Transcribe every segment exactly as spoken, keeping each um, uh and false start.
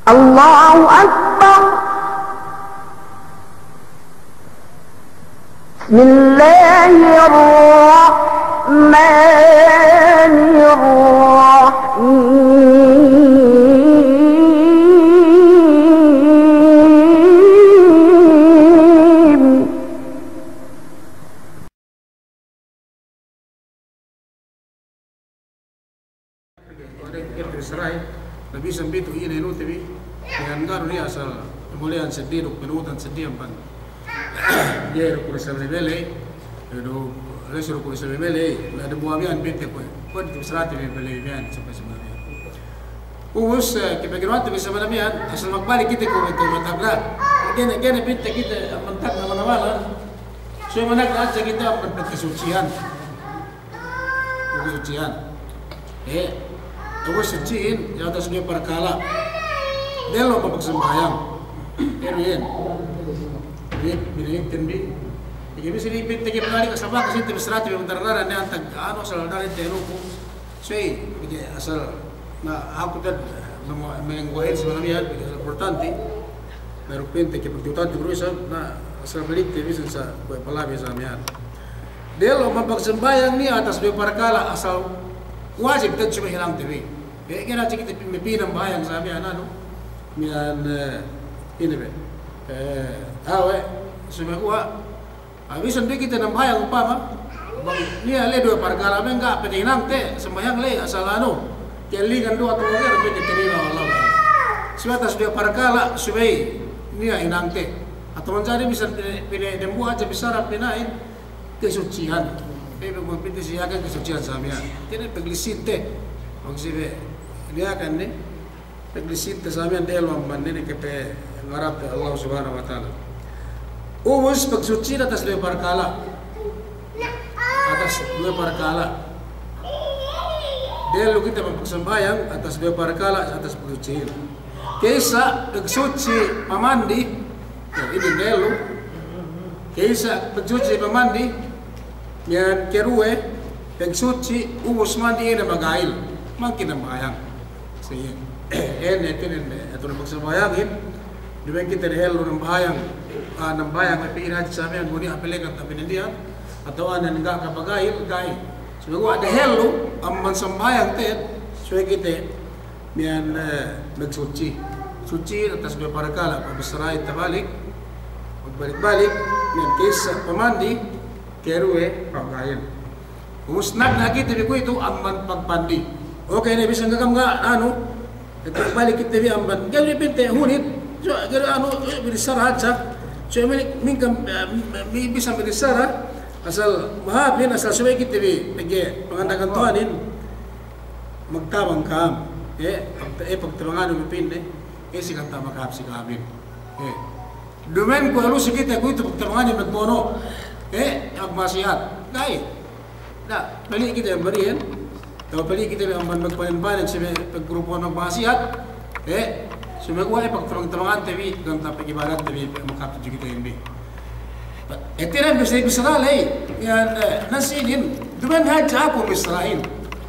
الله أكبر. بسم الله الرحمن الرحيم. Ede, ede sarai, na bisan pitu ine nute bi, iyan garu ni asal, kemulian seddi duk penutan seddi amban. Iye duk kuri sabele-bele, duk lesu duk kuri sabele-bele, na de buwa biyan pinte kuwe', kuwe' di sarati bele-bele biyan sampai sebenarnya. Ubus, eh, kepegirwante bi sabana biyan, asal magbalik kite kuwe' tu matagna. Gene, gene pinte kite amban tagna manawalan. So managna hadja kite amban pagkasucihan. Pagkasucihan. Eh, ubus sucihin, iye atas duwe parkala'. Dehellu amban pagsambahayang. Iye, iye. Iye, binayikten bi. Iye, bisan ipinte ke balik asal bakas inte bi sarati bi bentar dara ne antag, anu, asal dara inte luku. Suwe, pegge' asal, na, aku tad, na, me-, mengguwahin sebenarnya, pegge' asal importante. Na, duk pinte ke pagtutante bi du isab, na, asal balikte bisan sa kuwe' palabi sa miya'an. Dehellu amban pagsambahayang niya' atas duwe parkala', asal wajib tad sumahinangte bi. Pegge' ga'i hadja kite pi-, pinambahayang sa miya'an, anu, miya'an, eh, ine bi, eh, awe', sumaguwa', Ah, bisan du kite nambahayang umpama, bang niya' le duwe parkala' me' ga' pe tahinangte, sambahayang le asal anu, ke'ellingan du atawa ga'i du pe tarima, wallahu a'lam. Subey atas duwe parkala', subey niya' hinangte. Atawa manjari bisan pine, pine dembuwa' hadja bissara pina'in, kasucihan. Pe bang pinte siyakan kasucihan sa miya'an. Tiya' ne paglissinte. Bang subey niya' kan ne. Paglissinte sa miya'an dehellu amban ine ke pe ngarap Allah Subhanahu wa Ta'ala. Ubus pagsucina atas duwe parkala'. Atas duwe parkala'. Dehellu kite magpagsambahayang atas duwe parkala', atas pagsucihin. Ka'issa pagsuci pamandi, ya, inin dehellu. Ka'issa pagsuci pamandi, iyan keduwe, pagsuci, ubus mandi ine magayil. Mangkin nambahayang. Siye. Ine, ine, ine, atu ne pagsambahayangin. Duma'in kite dehellu nambahayang, ah, nambahayang, pe ine hadja sa miya'an, bu niya' pe lekan tapinendiyan, atawa nen ga' kapagayil, ga'i. Subey kuwe' dehellu amban sambahayang te'ed, subey kite miya'an, eh, magsuci. Suci atas duwe parkala', pabissarahin tabalik, magbalik-balik, miya'an ka'issa pamandi, keduwe pagayil. Ubus nagna' kite bi kuwe'itu amban pagpandi. Oke, ne bisan ga' kam ga', anu, balik kite bi amban. Ga'i du pinte hunit, so, ga'i du anu, eh, binissara hadja. So, mini-, mingkam, eh, mi-, bisan binissara, asal mahāpin, asal subey kite bi, pegge' panganda'akan Tuhanin, magtabang ka'am. Eh, pag-, eh, pagtabanganu bi pa'inne, eh, si kanta' makahāp si ka'amin. Eh. Duma'in kuwe' lu'u si kite kuwe'itu pagtabanganin magbono'. Eh, magma'asiyat. Ga'i. Na, pali' kite amban iyan. Tawa pali' kite amban magpanen-panen, si me' paggrupuhan magma'asiyat. Eh, sumaguwa' eh, pagtabang-tabangante bi, ganta' pagibadatte bi, makapit ju kite bi. Eh, tiya' ne bissā-bissā ley. Iyan, eh, na si inin, duma'in hadja aku bissārahin.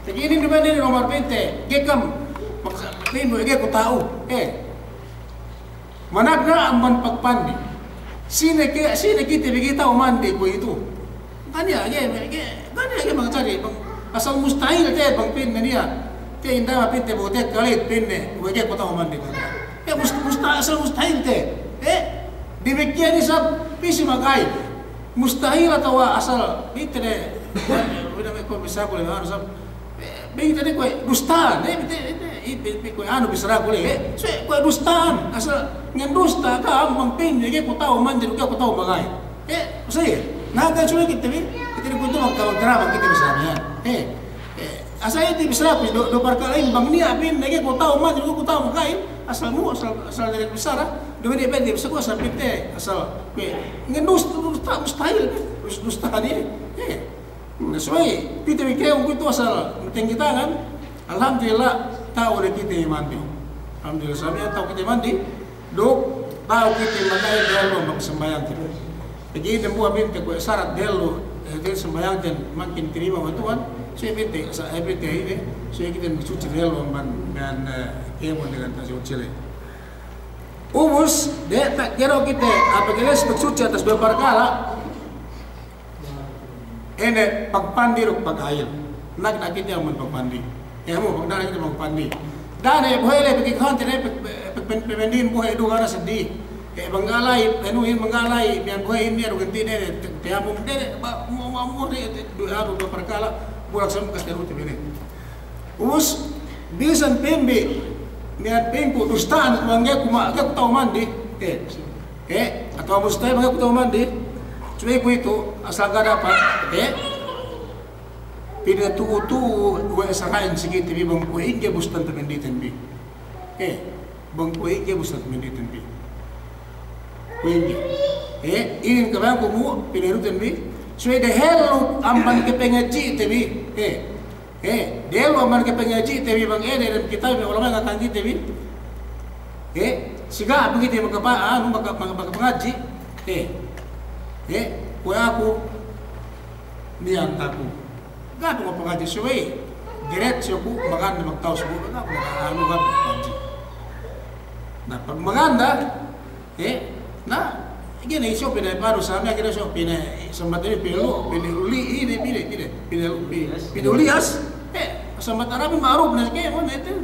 Pegge' inin duma'in inin Umar pa'inte, ga'i kam, maksa-, pa'in bu ga'i ku ta'u. Eh. Managna' amban pagpandi. Sine ke, sine kite bi ga'i ta'u mandi kuwe'itu. Ga' niya', ga'i, ga'i, ga' niya' ga'i mangacari, bang, asal mustahil te, bang pa'inne niya'. Te inda' ma pa'inte bu tekka ley pa'inne, we' ga'i ku ta'u mandi kuwe'itu. Eh, must-, musta-, asal mustahil te. Eh, damikkiyan isab, pī si magayil. Mustahil atawa asal, pa'inte ne, we' ne me' kuwe' bissāku ley, anu isab, Bang ite ne kuwe' dustaan, eh, ite, ite, ite, ite kuwe' anu bissāraku le, eh, so, kuwe' dustaan, asal ngendusta ka'am bang pa'inne ga'i ku ta'u mandi, ga'i ku ta'u magayil. Eh, so, eh, na kan suwe kite bi, kite bi kuwe'itu magkabang-kabang kite bi sa miya'an. Eh, eh, asal ite bissāraku, du, du parkala' inin bang niya' pa'inne ga'i ku ta'u mandi, ga'i ku ta'u magayil, asal mu, asal, asal diyalem bissāra, duma'in pa'inte bissāku asal pa'inte, asal kuwe' ngendusta, dusta, mustahil, dus-, dustaan inin, eh. Na subey, kite bi kēmon kuwe'itu asal matenggi tangan, alhamdulillah, ta'u ne kite mandi. Alhamdulillah, sa miya'an ta'u kite mandi, duk ta'u kite magayil dehellu amban sambahayangte. Pegge' dembuwa' pa'inte kuwe' sarat dehellu, eh, dehellu sambahayangten mangkin tinarima' we' Tuhan, subey pa'inte, sa-, eh, pa'inte ine, subey kite magsuci dehellu amban, amban, eh, kēmon duk ganta' suci ley. Ubus, de' ta-, kero kite, apabila pagsuchi atas duwe parkala', ine, pagpandi duk pagayil. Nagna' kite amban pagpandi. E, mu, pagdana kite pagpandi. Dane, bohe' le, pagkikahante ne, pag-, pag-, pag-, pamandin bohe' du ga' ne seddili. E, bang ga' la'i, anuhin, bang ga' la'i, miya'an bohe'in ne, duk inti' ne, te-, tayamum ne, ba-, mu-, mu-, mu-, ne, te-, du-, anu, duwe parkala', bulak sa' bakas te-, du-, te-, ne. Ubus, bisan pembe', miya'an pa'inku dusta'an, kuwe' ga'i ku ma-, ga'i ku ta'u mandi. E, e, atawa mustahil ga'i ku ta'u mandi. Subey kuwe'itu, asal ga' dapat, e. Pinatu'u-tu'u we' sanga'in si kite bi bang kuwe' ingge bustan pamanditen bi. E, bang kuwe' ingge bustan pamanditen bi. Kuwe' ingge. E, inin kabaya'anku mu, pinahiruten bi. Subey dehellu amban kapangadji'te bi. E, e, dehellu amban kapangadji'te bi bang ine dem kitab me' ulama' ngakahan kite bi. E, si ga' pegge' te bi makapa-, anu, maka-, maka-, makapangadji'. E, e, kuwe' aku, niya' aku. Ga' pe ku pangadji' subey. Diretso ku maganda magtawus ku, ga' pe ku, anu, ga' pe ku pangadji'. Na, pag maganda, e, na, ga'i ne iso' pinapanu sa miya'an, ga'i ne iso' pina-, sambat inin pinalu-, pinaluli'as, ine, pina-, pina-, pina-, pinaluli'as. E, sambat Arabin ma'ruf ne, ga'i, ine,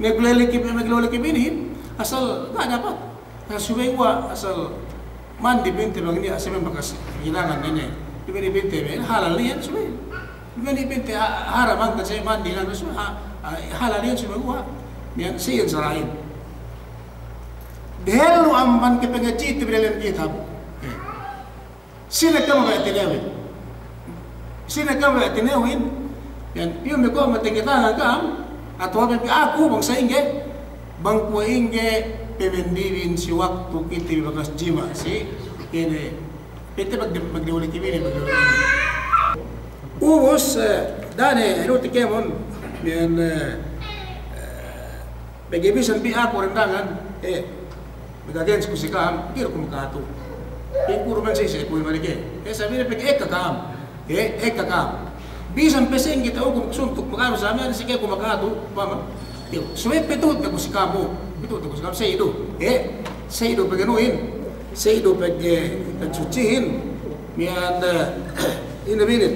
maglelekib, maglelekib inin, asal ga' dapat. Na, subey guwa' asal mandi pa'inte bang niya' sa miya'an bakas hinangan inin. Duma'in pa'inte, halal iyan subey. Duma'in pa'inte ha-, haram angkan sa miya'an mandi hinangan subey, ha-, ha-, halal iyan subey guwa'. Miya'an sa iyan sara'in. Dehellu amban kapangadji'te bi dalem kitab. E. Sine ka'am we' tinewin? Sine ka'am we' tinewin? Iyan, iyu me' kuwe' me' tengge tangan ka'am, atawa me' aku bang sa'ingge, bang kuwe' ingge pamandibin si waktu kite bi bakas jima' si, ine, pa'inte magdi-, magdiwali kibini, magdiwali kibini. Ubus, e, dane, anu ti kēmon, miya'an, e, e, Pegge' bisan bi aku rendangan, e, magagains ku si ka'am, ga'i du ku maka'atu. Pa'inku du me' sise ku mari ke. E, sabine pegge' ekka ka'am. E, ekka ka'am. Bisan pe sa'ingge ta'uku suntuk maka'anu sa miya'an si ga'i ku maka'atu, pama. Iyu, subey patuhut ne ku si ka'am, patuhut ne ku si ka'am, sey du. E, sey du pag'anuhin. Sey du pag-, e, pagsuchihin. Miya'an, e, ine bi inin.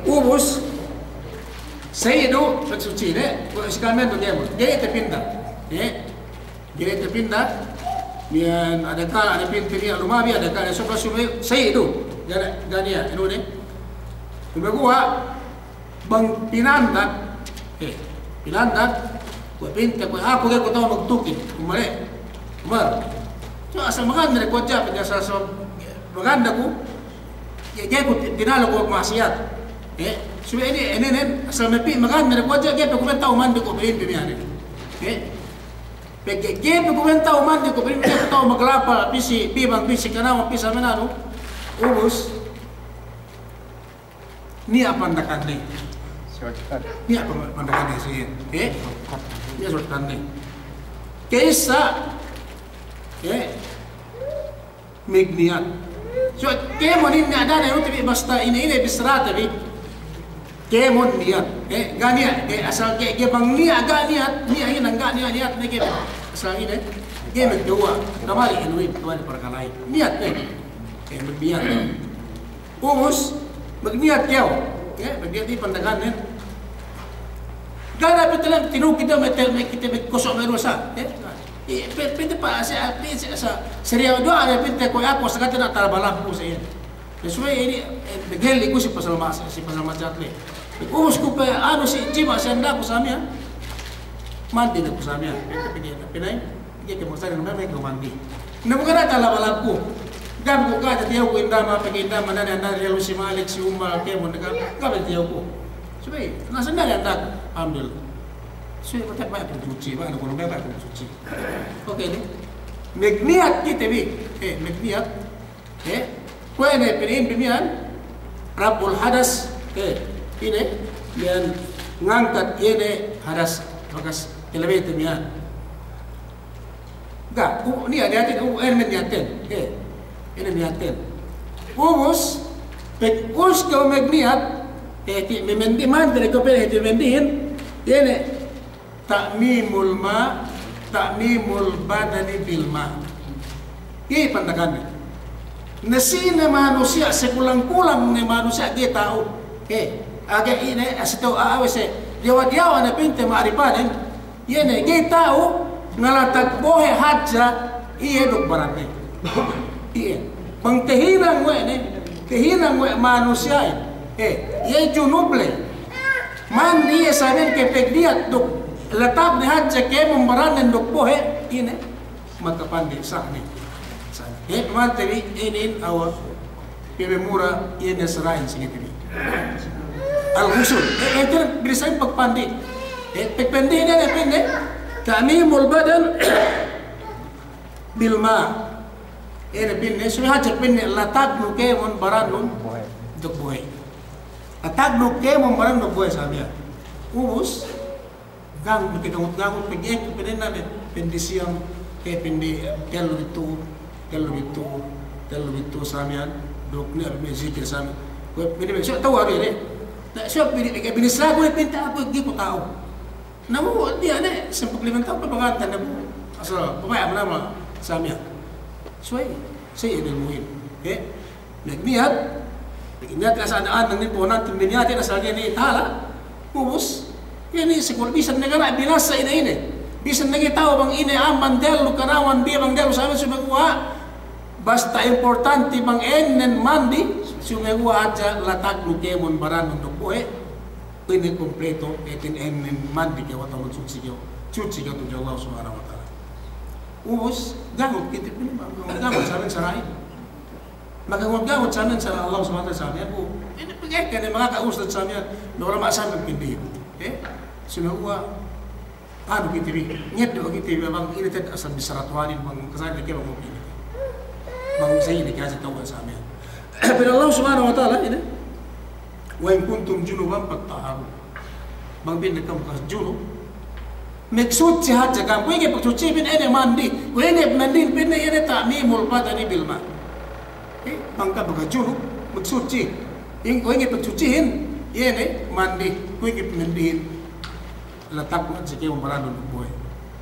Ubus, sey du, pagsuchine, si ka'am du kēmon. Ga'i tapinda. E, ga'i tapinda. Miya'an adakala' ne pa'inte niya' lumabi, adakala' ne sobra, subey, sey du. Ga' niya', ga' niya', anu ne. Sumaguwa', bang pinandak, e, pinandak, kuwe' pa'inte, kuwe' aku ga'i ku ta'u magtukin, umale. Umar. So, asal maganda ne ku hadja, pegge' asal, asal maganda ku, Ga'i, ga'i ku ti-, tinalew ku ma'asiyat. E, subey inin, inin, inin, asal me' pī maganda ne ku hadja, ga'i pe ku benta' umandi ku pī miya'an. E, pegge' ga'i pe ku benta' umandi ku pī, ga'i ku ta'u maglapal, pī si bibang, pī si kanawan, pī si miya'an anu. Ubus. Niya' pandakanne. Niya' pan-, pandakanne si, e? Niya' shortcut ne. Ka'issa, e? Magniyat. So, kēmon inin niya' dane, ute bi basta ine-ine bissarate bi. Kēmon niyat. E, ga' niya', e, asal ke, ke bang niya' ga' niyat, niya' hinang ga' niya' niyat ne ke. Asal ine, ke magduwa. Kamari inuin, kamari parkala'in. Niyat ne. E, magniyat. Ubus, magniyat kew. E, magniyat iye pandagannen. Ga' ne pe talam tinukid me' tel me' kite me' koso' me' dusa. E, e, pe-, pa'inte pa, si, si, sa, seriyaw duwa ne pa'inte kuwe' aku sagate na talabalak ku sa iyan. Subey inin, e, gelli ku si pasal ma-, si pasal ma'asiyat le. Ubus ku pe, anu si jima' si anda ku sa miya'an. Mandi ne ku sa miya'an. Pa'inte pegge' ne, pina'in. Ga'i ke maksudnen me' me' ku mandi. Na bukan ata laba-labku. Ga' ku ka'u tatiyew ku indama, pegge' indama nane, nane lu si Malik, si Umal, kēmon, ga', ga' tatiyew ku. Subey, na sandali andak, ambil. Subey, pegge' baya' pagsuchi, baya' ku, baya' pagsuchi. Oke, ne? Magniyat kite bi. E, magniyat. E, kuwe' ne pina'in bi miya'an, raf'ul hadas, e, ine, miya'an ngangkat ine hadas bakas kalabeyte miya'an. Ga', u-, niya', niyatin, u-, ine niyatin, e, ine niyatin. Ubus, pag ubus kew magniyat, e, ti, me-, mandi, mandi ne kew pegge' ti mandihin, ine, ta'mimul ma', ta'mimul badani bil ma'. Iye pandakanne. Na sine manusiya', sekulang-kulang ne manusiya' ga'i ta'u. Eh, aga ine, asito awe se. Diyawa-diyawa ne pinte ma'ripanen. Iye ne, ga'i ta'u, ngalatag bohe' hadja, iye duk baranne. Iye. Bang tahinang we' ne, tahinang we' manusiya'in. Eh, iye junub le. Mandi iye saben ke pegniyat duk, latag ne hadja kēmon barannen duk bohe', ine. Makapandi sah ne. Sah ne. Eh, pamante bi inin awa. Pememura iye ne sara'in si kite bi. Al-ghusl. Eh, eh, ite bi sa'in pagpandi. Eh, pagpandi ne, ne, pa'inne. Ta'mimul badan bil ma'. Eh, ne pa'inne, subey hadja pa'inne, latagnu kēmon barannun duk bohe'. Latagnu kēmon barannun duk bohe' sa miya'an. Ubus, Gang, miki gangut-gangut, pegge' pa'inne na me', pa'inde siyam, eh, pa'inde tellu bitu, tellu bitu, tellu bitu sa miya'an, duk niya' me' zikir sa miya'an. Kuwe' pa'inde me' siye ta'u aru ine. Na siye pa'inde, pa'inde sa'ku ne pa'inte aku ga'i ku ta'u. Na bu, niya' ne, sampū' lime ta'u pe baganta na bu. Asal, pabaya' manama sa miya'an. Suwe, suwe inin muhim. Eh? Magniyat, magniyat asal anu, anu, ni ponan tu magniyat asal ga'i ne tahala'. Ubus, iye ne sikul bisan ne ga' binasa ine-ine. Bisan ne ga'i ta'u bang ine amban dellu kanawan biye bang dellu sa miya'an sumeguwa'. Basta importante bang ēnnen mandi, sumeguwa' hadja latagnu kēmon barannun duk bohe'. Ine kompleto, hātinen ēnnen mandi kew atawa magsutsi kew. Sutsi kew tudju Allah Subhanahu wa Ta'ala. Ubus, gangut kite pa'inne, gangut sa miya'an sara'in. Maka gangut-gangut sa miya'an sara' Allah Subhanahu wa Ta'ala sa miya'an bu. Ine pegge' kene maka ustad sa miya'an, me' ulama' sa miya'an pa'inde. Eh, sumeguwa' anu kite bi, ngeddo' kite bi bang ine te'ed asal bissara Tuhanin bang kasali ne ke bang ine. Bang sa ine ke asal tawwa sa miya'an. Pa'in Allah Subhanahu wa Ta'ala ine, "Wa in kuntum junuban fattahharu." Bang pa'inne kam bakas junub, magsutsi hadja kam. Kuwe' ingge pagsutsi pa'inne ēnnen mandi. Kuwe' ingge mandihin pa'inne ēnnen ta'mimul badani bil ma'. Eh, bang kam bakas junub, magsutsi. Ing, kuwe' ingge pagsutsihin, ēnnen mandi. Kuwe' ingge mandihin, latagnu hadja kēmon barannun duk bohe'.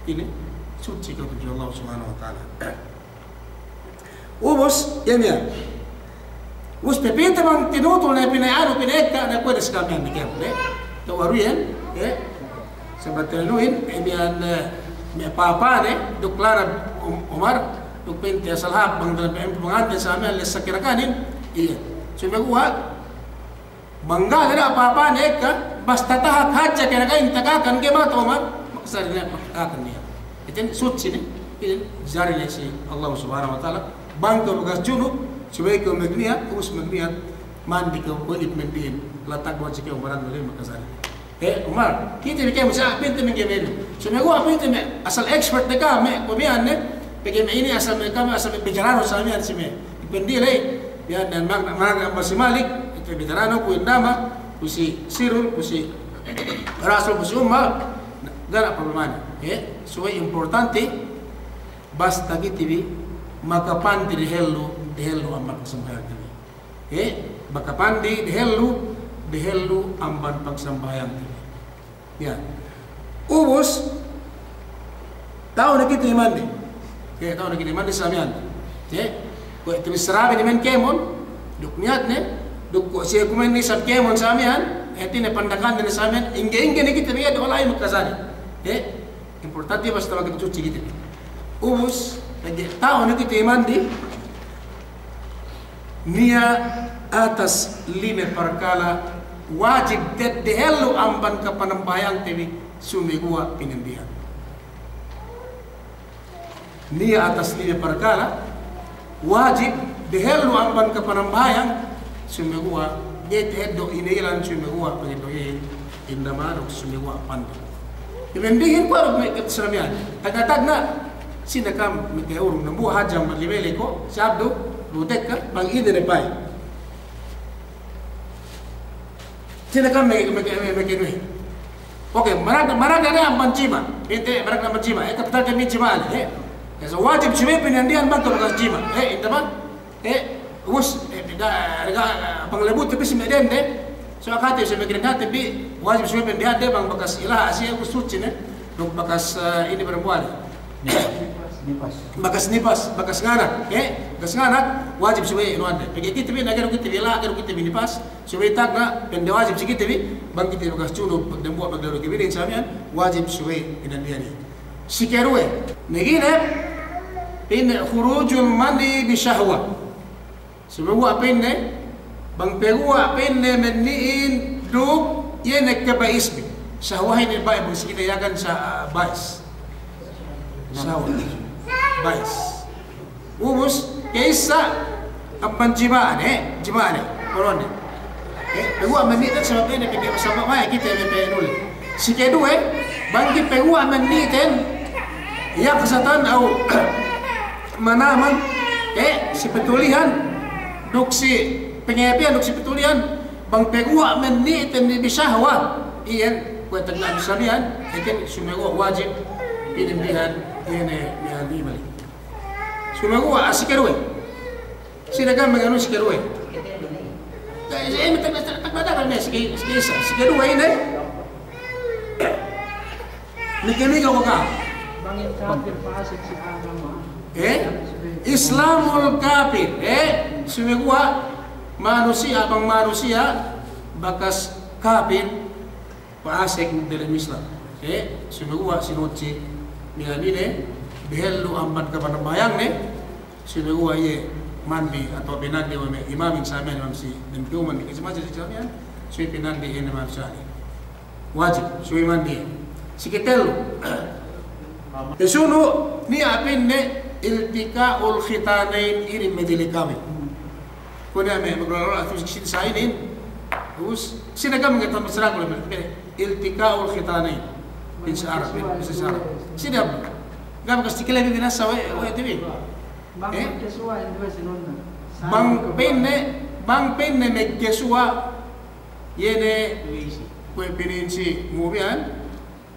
Ine, sutsi kew tudju Allah Subhanahu wa Ta'ala. Ubus, iye miya'an. Ubus pepite bang tinutul ne pa'inne anu pa'inne ekka ne kuwe' ne si kamiyan ne kēmon ne. Ta'u aru iyan, eh. Sabab tinuhin, eh, miya'an, eh, me' papane, duk lana Um-, Umar, duk pa'inte asal hāp bang dalam pa'inte bang ante sa miya'an lessa kira kanin, iye. Sumeguwa', Bang ga' ne da' papane ekka, basta tahak hadja kene ka'in takakan ke mata Umar, makajari ne takakan niya'. Iten sutsi ne, iten jari ne si Allah Subhanahu wa Ta'ala. Bang kew bakas junub, subey kew magniyat, ubus magniyat, mandi kew kuwe' inin mandihin, latagnu hadja kew barannu le makajari. Eh, Umar, kite bi kēmon sa pa'inte me' kēmon. Sumeguwa' pa'inte me' asal expert ne ka'am me' kuwe' miya'an ne, pegge' me' inin asal me' ka'am asal me' bijaranu sa miya'an si me'. Depende le, Iyan, dan mag-, mag-, mag-, si Malik, itu bitaranu ku indama, ku si Sirul, ku si Rasul, ku si Umar, ga' ne problemane. Eh, so importante, basta kite bi, makapandi dehellu, dehellu amban pagsambahayangte bi. Eh, makapandi dehellu, dehellu amban pagsambahayangte bi. Ya. Ubus, ta'u ne kite mandi. Ke, ta'u ne kite mandi sa miya'an. Ke, kuwe' tebissarabi ne miya'an kēmon, duk niyat ne, duk kuwe' siye kumen ne isab kēmon sa miya'an, hātine pandakanne sa miya'an, ingge-ingge ne kite bi iye du la'i makajari. Ke, importante basta magsutsi kite bi. Ubus, pegge' ta'u ne kite mandi, Niya' atas lime parkala' wajib te'ed dehellu amban kapanambahayangte bi sumeguwa' pinandihan. Niya' atas lime parkala' wajib dehellu amban kapanambahayang sumeguwa' ga'i te'ed du ine ilan sumeguwa' pangeddo'in. Indama duk sumeguwa' pande. Pinandihin kuwe' duk me' kite sa miya'an. Tagna'-tagna'. Sine kam me' ka'urung dambuwa' hadja me' lime-lime ko', si Abdu, bu tekka, bang ine ne pa'in. Sine kam me', me', me', me' ka'urung. Oke, maragna', maragna' ne amban jima'. Ite, maragna' amban jima'. Eh, kapital kami jima' ne, eh. Eh, so wajib jima' pinandihan bang kew bakas jima'. Eh, ite bang. Eh, ubus, eh, da, da, bang lebut te bi si me' dende, so akate si me' dende te bi, wajib si me' dende bang bakas ilaha' siye, ubus sutsi ne, duk bakas, eh, ine perempuan. Nipas. Bakas nipas, bakas nganak, eh? Bakas nganak, wajib subey inuwande. Pegge' kite bi, na ga'i du kite bi la'a, ga'i du kite bi nipas, subey tagna', pa'inde wajib si kite bi, bang kite bi bakas junub, pag dambuwa' maglalu kite bi, sa miya'an, wajib subey pinandihan iye. Si keduwe, maginep, pa'inne khurujul mani bi shahwa. Sumeguwa' pa'inne, bang paguwa' pa'inne mani'in duk iye ne kaba'isbi. Shahwa inin ba'is, bang si kite Yakan sa-, ba'is. Shahwa. Ba'is. Ubus, ka'issa amban jima'ne, eh, jima'ne, kolone. Eh, paguwa' mani'ten sabab ine, pegge' sabab ma'e kite me' penul. Si keduwe, bang kite paguwa' mani'ten, yaqzatan aw manaman, eh, si patulihan, duk si pangapihan, duk si patulihan, bang paguwa' mani'ten bi shahwa, iyan, kuwe' tagna' bi sa miya'an, iyan sumeguwa' wajib, pinandihan, iyan, eh, iyan, iyan. Sumeguwa', ah, si keduwe. Sine ga' maganu si keduwe? Eh, eh, tagna', tagna', tagna' ne, si ke-, si ke-, si keduwe ine. Nike-nike ko' ka. Bang in kapir pasek si agama. Eh? Islamul kapir. Eh? Sumeguwa' manusiya', bang manusiya' bakas kapir, pasek diyalem Islam. Eh, sumeguwa' sinudsi, miya'an ine, dehellu amban kapanambahayangne, sumeguwa' iye mandi atawa pinandi we' me' imamin sa miya'an, imam si, dem ka'uman, dikasi majlis si sa miya'an, subey pinandi ine manusiya'in. Wajib, subey mandi. Si ketellu. Pasunu', niya' pa'inne iltiqa'ul khitanain, inin me' dili kawin. Kuwe' ne me' maglola-lola tu si sa'inin. Ubus, sine ga' mangata'u basara ku le me' iltiqa'ul khitanain. Bahasa Arab, bahasa Arab. Sine ga' bakas tikile bi binasa we', we' tibi. Bang, eh? Bang pa'inne, bang pa'inne magkasuwa', iye ne, kuwe' pa'in si mu'min,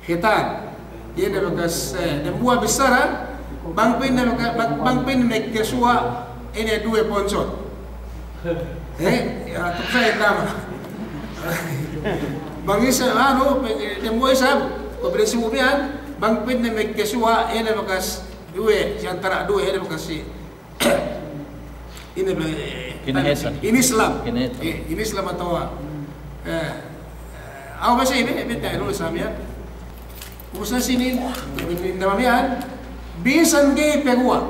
khitan. Iye ne bakas, eh, dambuwa' bissara, bang pa'inne baka-, bang, bang pa'inne magkasuwa', ine duwe ponsod. Eh, ya, tuk sa' tama. Bang isab, anu, dambuwa' isab, kuwe' pa'in si mu'min, bang pa'inne magkasuwa', ine bakas duwe, si antara' duwe, ine bakas si Ine be, kinahetan. Inislam. Kinahetan. Eh, inislam atawa, eh, awa basa ine, bete dulu sa miya'an. Ubus na sinin, ine miya'an, bisan ga'i paguwa'.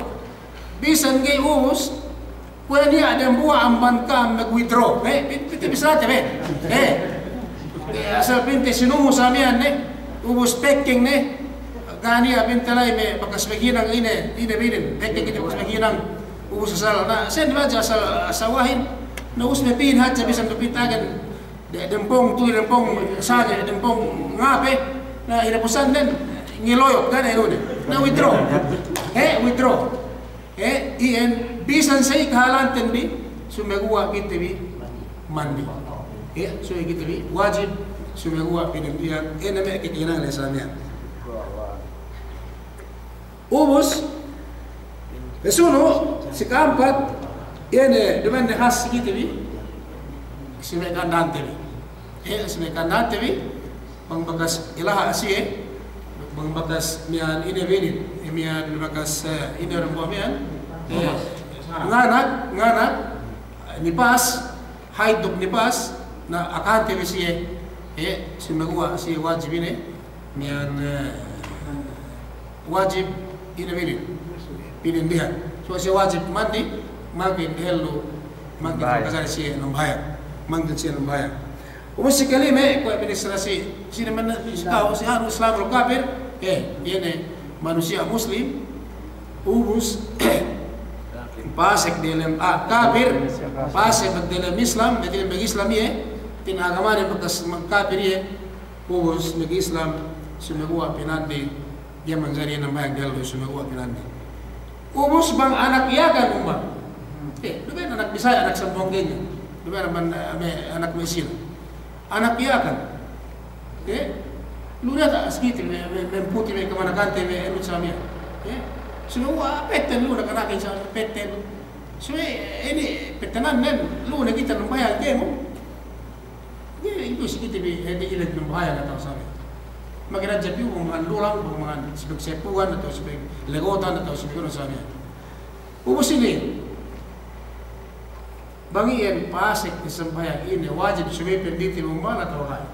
Bisan ga'i ubus, kuwe' niya' dambuwa' amban ka'am mag-withdraw. Eh, bit-, bit-, bisa te be. Eh. Eh, asal pa'inte sinumu sa miya'an ne, ubus pekeng ne, ga' niya' pa'inte la'i me' bakas maghinang ine, ine binin, pekeng kite bakas maghinang, ubus asal, na, sen hadja asal, asal wahin, na ubus me' pin hadja bisan du pa'inte agen, de-, dempong, tuli dempong, sane, dempong ngape, na inapusan den, ngiloyot, ga' ne inu ne, na withdraw. He, withdraw. Eh, iyan, bisan sa'i kahalanten bi, sumeguwa' kite bi mandi. Eh, sumeguwa' kite bi wajib, sumeguwa' pinandihan, eh, ine me' kahinangan le sa miya'an. Ubus, pasunu', si ka'ampat, iye ne, duma'in ne khas si kite bi, si me' ka'anda'ante bi. Eh, si me' ka'anda'ante bi, bang bakas ilaha' siye, bang bakas miya'an ine binin, miya'an bakas, eh, ine dambuwa' miya'an, eh, nganak, nganak, nipas, haid duk nipas, na akahante bi siye, eh, sumeguwa' siye wajib ine, miya'an, eh, wajib ine binin, pinandihan. So siye wajib mandi, mangkin dehellu, mangkin kajari siye nambahayang, mangkin siye nambahayang. Ubus si kalime, kuwe' pa'in si, si, si anu, Islamul kapir, eh, iye ne manusiya' Muslim, ubus pasek diyalem, ah, kapir, pasek diyalem Islam, diyalem mag-Islam iye, pa'in agamane bakas kapir iye, ubus mag-Islam, sumeguwa' pinandi, Ga'i manjari nambahayang dehellu, sumeguwa' pinandi. Ubus bang anak Yakan, umpama. Eh, duma'in anak Bisaya, anak Sambuwangan. Duma'in anak, eh, me', anak me' Sila. Anak Yakan. Eh, lu diyata' si kite, me', me', me' puti, me' kamanakante, me' anu sa miya'an. Eh, sumeguwa' petten lu, anak-anakin sa petten. Sumeguwa' inin pettenannen, lu ne kite nambahayang kēmon. Ga'i, itu si kite bi, eh, di ileg nambahayang atawa sabi. Magina japi bang mangan dulang, bang mangan sibeg sepugan, atawa sibeg legotan, atawa sibeg unu samiyan. Ubus inin, bang iyan pasek ne sambahayang inin, wajib subey pinditi lumbana atawa ga'i?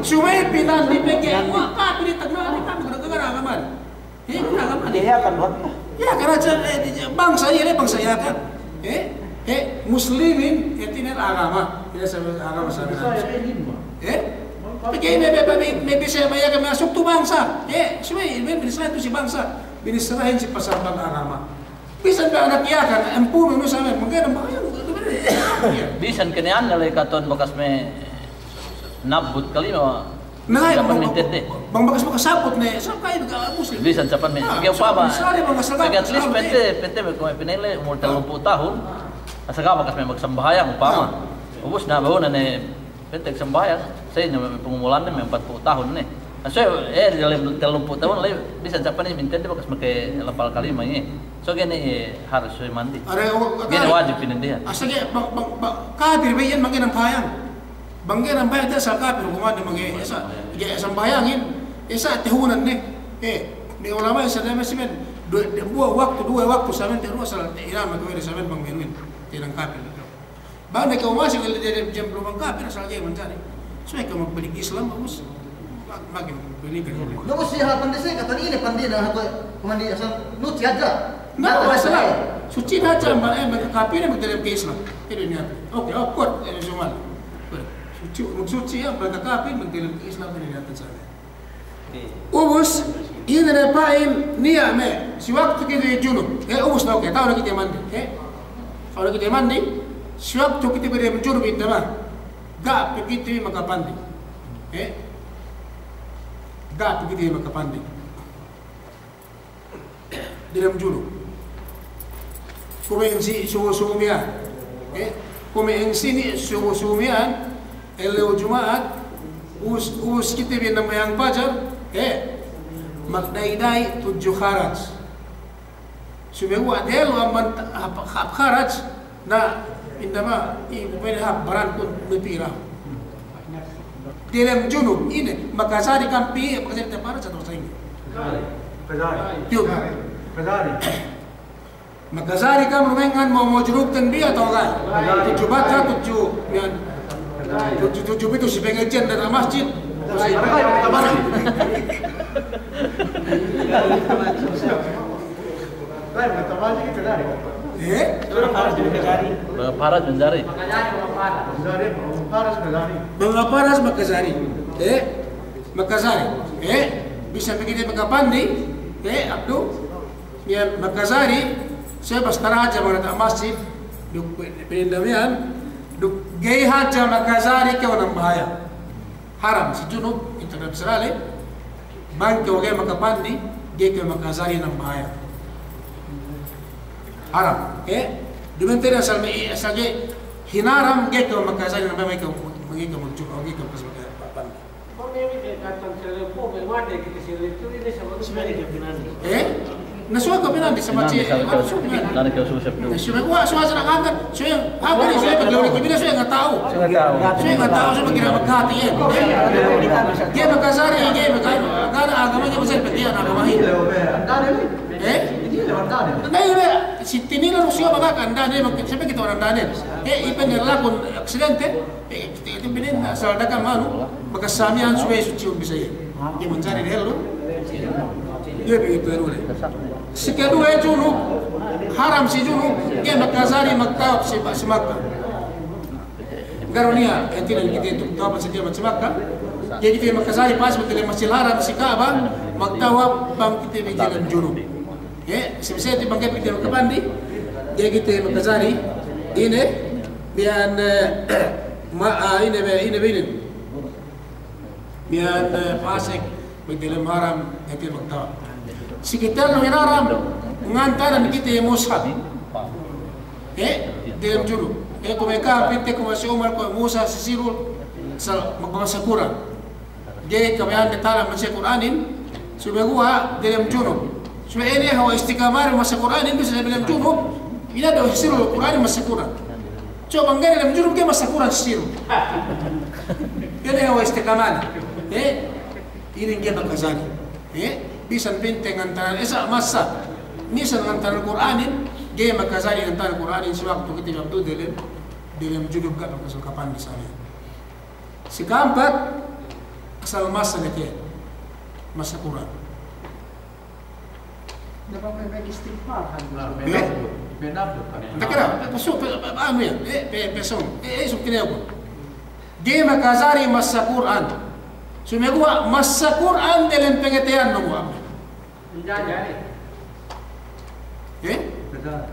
Subey pinandi pegge' wa kapil, tagna'an kami gara-gara agama. He, gara-gara agama. Iya, kan, Bang? Iya, karena, eh, bangsa, iya, bangsa Yakan. He, he, muslimin, hātinen agama. Ine sa-, agama sa-, he? Pegge' me', me', me', me' bissā Yakan masuk tu bangsa. He, subey, me' bissā tu si bangsa. Bissāhin si pasal bang agama. Bisan pe anak Yakan, empunu nu samiyan, mangga'i nambahayang. Bisan kene ane ley katon bakas me' nabbut kalima. Na, bang, bang, bang bakas, bakas sabut ne, sa' ka'i ga' Muslim. Bisan sapan me'. Ah, pegge' upama, pegge' at least pente, pente me' kuwe' pina'in ley umul tellumpū' tahun. Asal ga' bakas me' magsambahayang upama. Ah. Ubus na, bahu na ne pente magsambahayang. Sa' ine me' pangumulanne me' ampatpū' tahun ne. Na, so, eh, dalem tellumpū' tahun ley, bisan sapan ne mintende bakas make lapal kalima, eh. So, ga'i ne, eh, harus, eh, mandi. Ga'i ne wajib pinandihan. Asal ga'i, bang, bang, bang kapil be iyan mangga'i nambahayang. Bang ga'i nambahayang, asal kapil, hukumanne mangga'i, asal, ga'i sambahayangin, asal tahunan ne. Eh, me' ulama' isab ne, masi men, du-, du-, duwe waktu, duwe waktu samiyan, te duwe asal, te ilan, matuwe samiyan bang menuhin, te ilan kapil. Bang ne kew masi, kali de, de, jam duwe bang kapil, asal ga'i manjari. Subey kew magbalik Islam, bagus. Ma-, makin balik. Nubus siye hal pande siye, katan ine pande na, hal kuwe' kumandi asal nuti hadja. Na, asal suci hadja, ma-, eh, ma-, kapil ne magdelem ke Islam. Ine niya'. Oke, oh, kuwe', eh, sumal. Suci, magsuci iye, bang kapil magdelem ke Islam, ine niya' sa. Ubus, ine ne pa'in niya' me', si waktu kite junub. Eh, ubus na, oke, ta'u ne kite mandi. Eh, ta'u ne kite mandi, si waktu kite bi dem junub, inte ma. Ga' pe kite bi makapandi. Eh, ga' pe kite bi makapandi. Dem junub. Kuwe' ensini' subu-subu miya'an. Eh, kuwe' ensini' subu-subu miya'an, ellew Juma'at, ubus, ubus kite bi nambahayang pajar, eh, magda'i-da'i tudju kharaj. Sumeguwa' dehellu amban hap, hap kharaj, Na, indama, i, pwede hap barankun mapira. Dem junub, ine, makajari kam pī, makajari te para satu saing. Makajari. Makajari. Makajari kam rumengan mo, mo junubten bi atawa ga'i. Makajari. Tudju bata, tudju, yan. Makajari. Tudju, tudju pitu si pengejen dan masjid. Makajari. Eh? Bang paras manjari. Bang paras makajari. Eh? Makajari. Eh? Bisan pe kite makapandi. Eh, Abdu? Iyan makajari. Siye basta hadja bang diyata' masjid. Duk pinda miya'an. Duk ga'i hadja makajari kew nambahayang. Haram si junub, inta' nabsarale, bang kew ga'i makapandi, ga'i kew makajari nambahayang. Haram, eh? Duma'in te asal me', asal ga'i hinaram, ga'i kew makajari nambahayang, ga'i kew, ga'i kew magjuma'at, ga'i kew makajari nambahayang. Eh? Na suwe kew pinandi, sama si, pinandi, sama si, pinandi, sama si, pinandi, sama si, pinandi. Na suwe kew suwe. Na suwe kew suwe, suwe sa nakakan, suwe, apa ni, suwe paglawi kibina, suwe ngata'u. Suwe ngata'u. Suwe ngata'u, suwe magkira magkati, eh. Ga'i makajari, ga'i makajari, agama, agama, ga'i makajari, pati agama ini. Eh? Na, ini, si tinila, suwe magkakan, dane, sampe kite orang dane. Eh, ipen lakun aksidente, eh, Itu binin asal da'a kam anu, bakas samiyan subey suci un bisan iye. Iye manjari dehellu. Iye begitu anu le. Si keduwe junub, haram si junub, ga'i makajari magtawaf si, si Makkah. Ga'i niya', ente ne kite tu tawaf si, si Makkah. Ga'i kite makajari pas magtawaf Masjidil Haram si Ka'bah, magtawaf bang kite bi dem junub. Eh, si bisan te bang ga'i kite makapandi, ga'i kite makajari, ine, miya'an, eh, ma, ah, ine be, ine be inin. Miya'an, eh, pasek, magdelem haram, ga'i kite magtawaf. Si kite lu hinaram, ngantaran kite mushaf. Eh, dem junub. Eh, kuwe' kapite, kuwe' si Umar, kuwe' Musa, si Sirul, sal, magmasa Kur'an. Ga'i kabaya'an de tala masa Kur'anin, sumeguwa' dem junub. Subey ine hawal istiqamah masa Kur'anin, bisan dem junub, ine de Sirul Kur'anin masa Kur'an. Subey bang ga'i dem junub, ga'i masa Kur'an Sirul. Ine hawal istiqamah. Eh, Inin ga'i makajari. Eh, bisan pa'inte ngantanan, eh, sa' masa. Bisan ngantanan Kur'anin, ga'i makajari ngantanan Kur'anin, si waktu kite magdu delem, delem junub ga'i makajari kapandi sali. Si ka'ampat, asal masa ne ke, masa Kur'an. Dapat me' istighfar kan. Ah, eh? Penabut, penabut kan. Nda' kira, pe-, pesu-, pe-, pe-, anu ya, eh, pe-, pesu-, eh, eh, isu kine aku. Ga'i makajari masa Kur'an. Sumeguwa' masa Kur'an delem pangateyan du guwa'. Makajari. Eh? Makajari.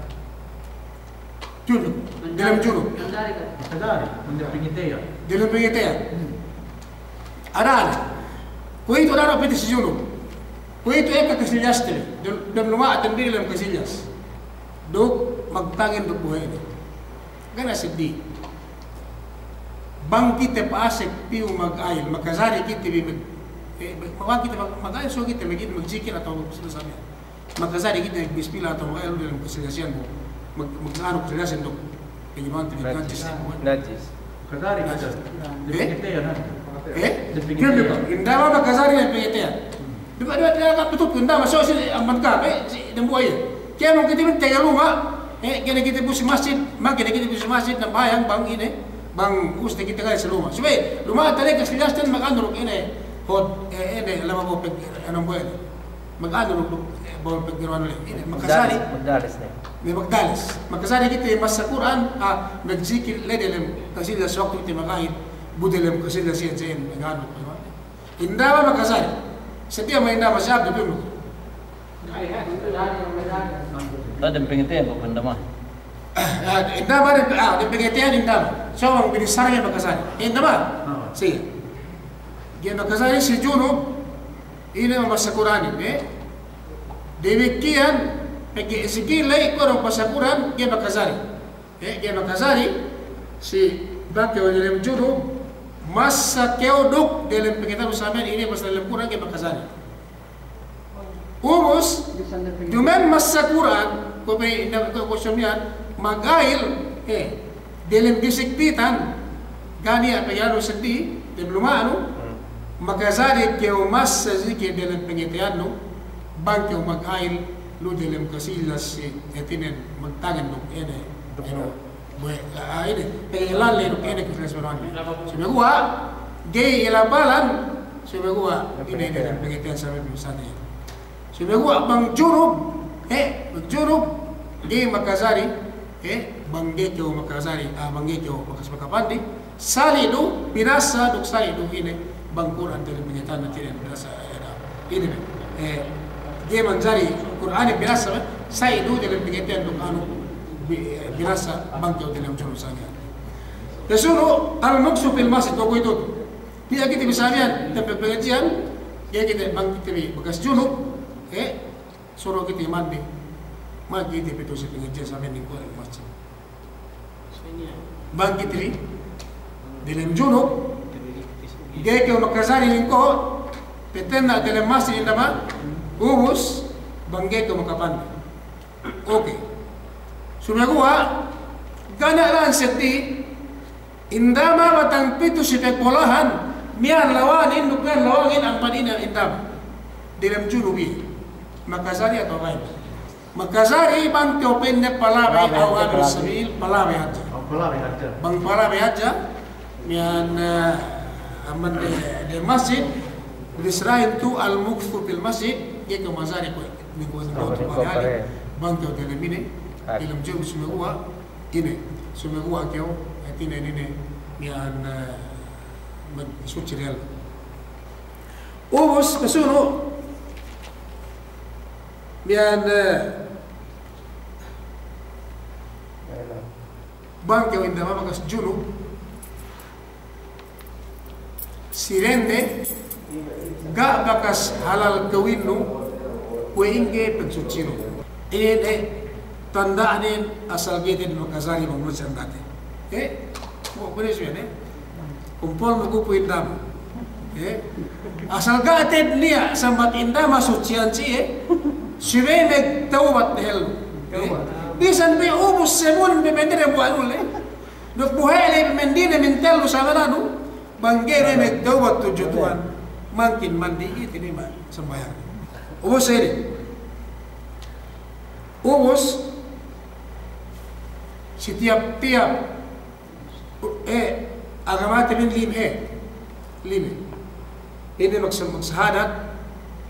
Junub. Delem junub. Makajari kan? Makajari. Delem pangateyan. Delem pangateyan. Hmm. Anu, anu. Kuwe'itu anu pa'inte si junub. Kuwe'itu ekka kasillas te. Dem, dem luma'ten bi delem kasillas. Duk magtangin duk bohe'ne. Ga' ne seddili. Bang kite pa'asek piyu magayil, makajari kite bi mag-, eh, bang kite mag-, magayil, so kite magin, magjikil atawa magsalawat. Makajari kite magbismillah atawa magayil delem kasillas iyan bu. Mag-, mag-, anu kasillas iyan duk. Pegge' bang te najis. Najis. Makajari kite. Eh? Eh? Inda' makajari delem pangateyan. Di ba, di ba, di ba, betul, inda' masa si amban ka, eh, si dambuwa' iye. Kēmon kite bi tege luma', eh, kēmon kite bu si masjid, mangkin kite bu si masjid, nambahayang bang ine, bang ubus te kite ga'i si luma'. Subey, luma' tale kasillas ten maganu duk ine, hot, eh, ine, lama bo peg, anu bo ine. Maganu duk, duk, eh, bo peg, anu le, ine, makajari. Magdalis, magdalis ne. Me' magdalis. Makajari kite masa Kur'an, ah, magjikil le delem kasillas waktu kite magayil, bu delem kasillas iyan, iyan, maganu, maganu. Inda' ba makajari. Seddili me' inda' ba si Abdu dulu. Dem pangateyan ba inda' ba. Ah, inda' ba dem, ah, dem pangateyan inda' ba. So, bang binissara iye makajari. Inda' ba? Ah. Si. Ga'i makajari si junub, ine masa Kur'anin, eh? Damikkiyan, pegge' si kite ley ko' dem masa Kur'an, ga'i makajari. Eh, ga'i makajari, si bang kew delem junub, masa kew duk delem pangateyan du samiyan ine masa delem Kur'an ga'i makajari. Ubus, duma'in masa Kur'an, ko' pe inda' ko', ko' samiyan, magayil, eh, delem kasigpitan, ga' niya' pegge' anu seddili, dem luma'nu, makajari kew masa si kite delem pangateyannu, bang kew magayil, lu delem kasillas si, hātinen, magtangin duk ine, ine. Bohe', ah, ine, pegge' lalle duk ine kasillas baran. Sumeguwa', ga'i ilabalan, sumeguwa', ine, ine, pangateyan samiyan misalne. Sumeguwa' bang junub, eh, bang junub, ga'i makajari, eh, bang ga'i kew makajari, ah, bang ga'i kew bakas makapandi, sali' du, binasa, duk sali' du ine, bang Kur'an delem pangateyan hātinen binasa, eh, ine, eh, ga'i manjari Kur'anin binasa, sali' du delem pangateyan duk anu, bi-, binasa bang kew delem junub samiyan. Pasunu', al-muksu fil masjid, kuwe'itu. Niya' kite bi samiyan, dem pangadji'an, ga'i kite bang kite bi bakas junub, eh, suru' kite mandi. Mandi kite pitu si pangadji'an samiyan lingko' dem masjid. Bang kite bi, delem junub, ga'i kew makajari lingko', patenna' delem masjid inda' ba, ubus, bang ga'i kew makapandi. Oke. Sumeguwa', ga' ne lān seddili, inda' ba batang pitu si pagbolahan, miya'an lawangin, duk miya'an lawangin amban ine inda' ba. Delem junub iye. Makajari atawa ga'i? Makajari bang kew pa'inne palabey, aw abir sabil, palabey hadja. Aw palabey hadja. Bang palabey hadja, miya'an, eh, amban de, de masjid, disrahin tu al-muksu fil masjid, ga'i kew majari kuwe', minggu ini kuwe' tu pare. Bang kew delem ine, delem junub sumeguwa', ine, sumeguwa' kew, hātinen ine, miya'an, eh, mag-, suci diyalem. Ubus, pasunu', miya'an, eh, bang kew inda' ba bakas junub, si dende, ga' bakas halal kawinnu, kuwe' ingge pagsucinu. Inin, eh, tanda'nen asal ga'i te'ed makajari bang masi andate. Eh, kuwe' ne siye ne. Kumpol magpu'in inda' ba. Eh, asal ga' te'ed niya' sambat inda' ba sucihan siye, eh. Subey magtawbat dehellu. Eh, bisan pe ubus semun pe mendire buwanul, eh. Duk bohe' le pe mendine mintellu samananu, bang ga'i ne magtawbat tudju Tuhan. Mangkin mandi, ite ne ma-, sambahayang. Ubus inin. Ubus, si tiyap-tiyap, eh, agamate bin lime, lime. Ine magsam-, magsahadat,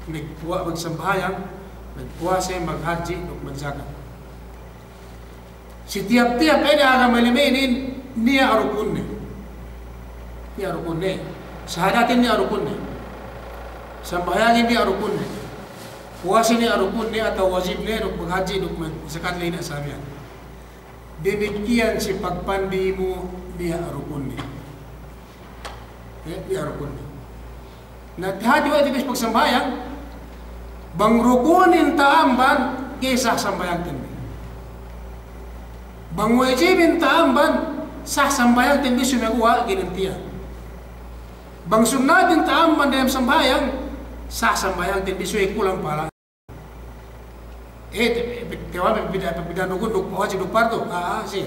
magpuwa-, magsambahayang, magpuwase, maghadji', duk magjakat. Si tiyap-tiyap ine agama lime inin niya' rukunne. Niya' rukunne. Sahadatin niya' rukunne. Sambahayangin niya' rukunne. Puwase niya' rukunne atawa wajibne, duk maghadji', duk magjakat ley niya' samiyan. Damikkiyan si pagpandimu niya' rukunne. Eh, niya' rukunne. Na, hāti we' te bi si pagsambahayang, bang rukunin ta'amban, ga'i sah sambahayangten bi. Bang wajibin ta'amban, sah sambahayangten bi sumeguwa' ga'i ne tiya'. Bang sunnatin ta'amban dem sambahayang, sah sambahayangten bi subey kulang pahala. Eh, te-, te-, tewa' pe bida, pe bida rukun duk wajib duk pardu. Ah, ah, si.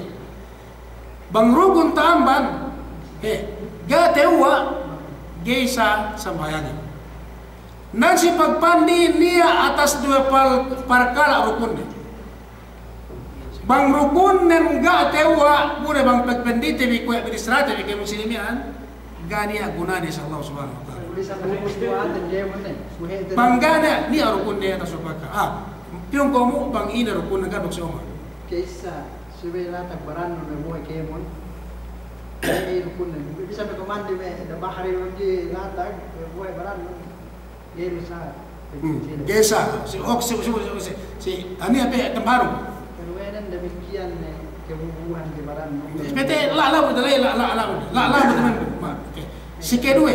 Bang rukun ta'amban, eh, ga' tewa', ga'i sah sambahayangin. Na si pagpandi niya' atas duwe pal-, parkala' rukunne. Bang rukunnen ga' tewa', bu ne bang pagpandite bi kuwe' ministrate bi ke muslimin, ga' niya' gunane si Allah Subhanahu wa Ta'ala. Bang ga' niya', niya' rukunne atas duwe parkala'. Ah, piyun ko' mu bang ine rukunne ga' duk si Umar. Ka'issa, subey latag barannun ne muwe kēmon. Iye rukunne. Bisan pe ko' mandi me' da bahari mandi latag, muwe barannun. Ga'i sah. Hmm. Ga'i sah. Si, ok, si, si, si, si, si, anu pe, tambaru. Kaduwenen damikkiyan ne, kebubuhan ke baran. Pete, la, la, la, la, la, la, la, la, ma, oke. Si keduwe.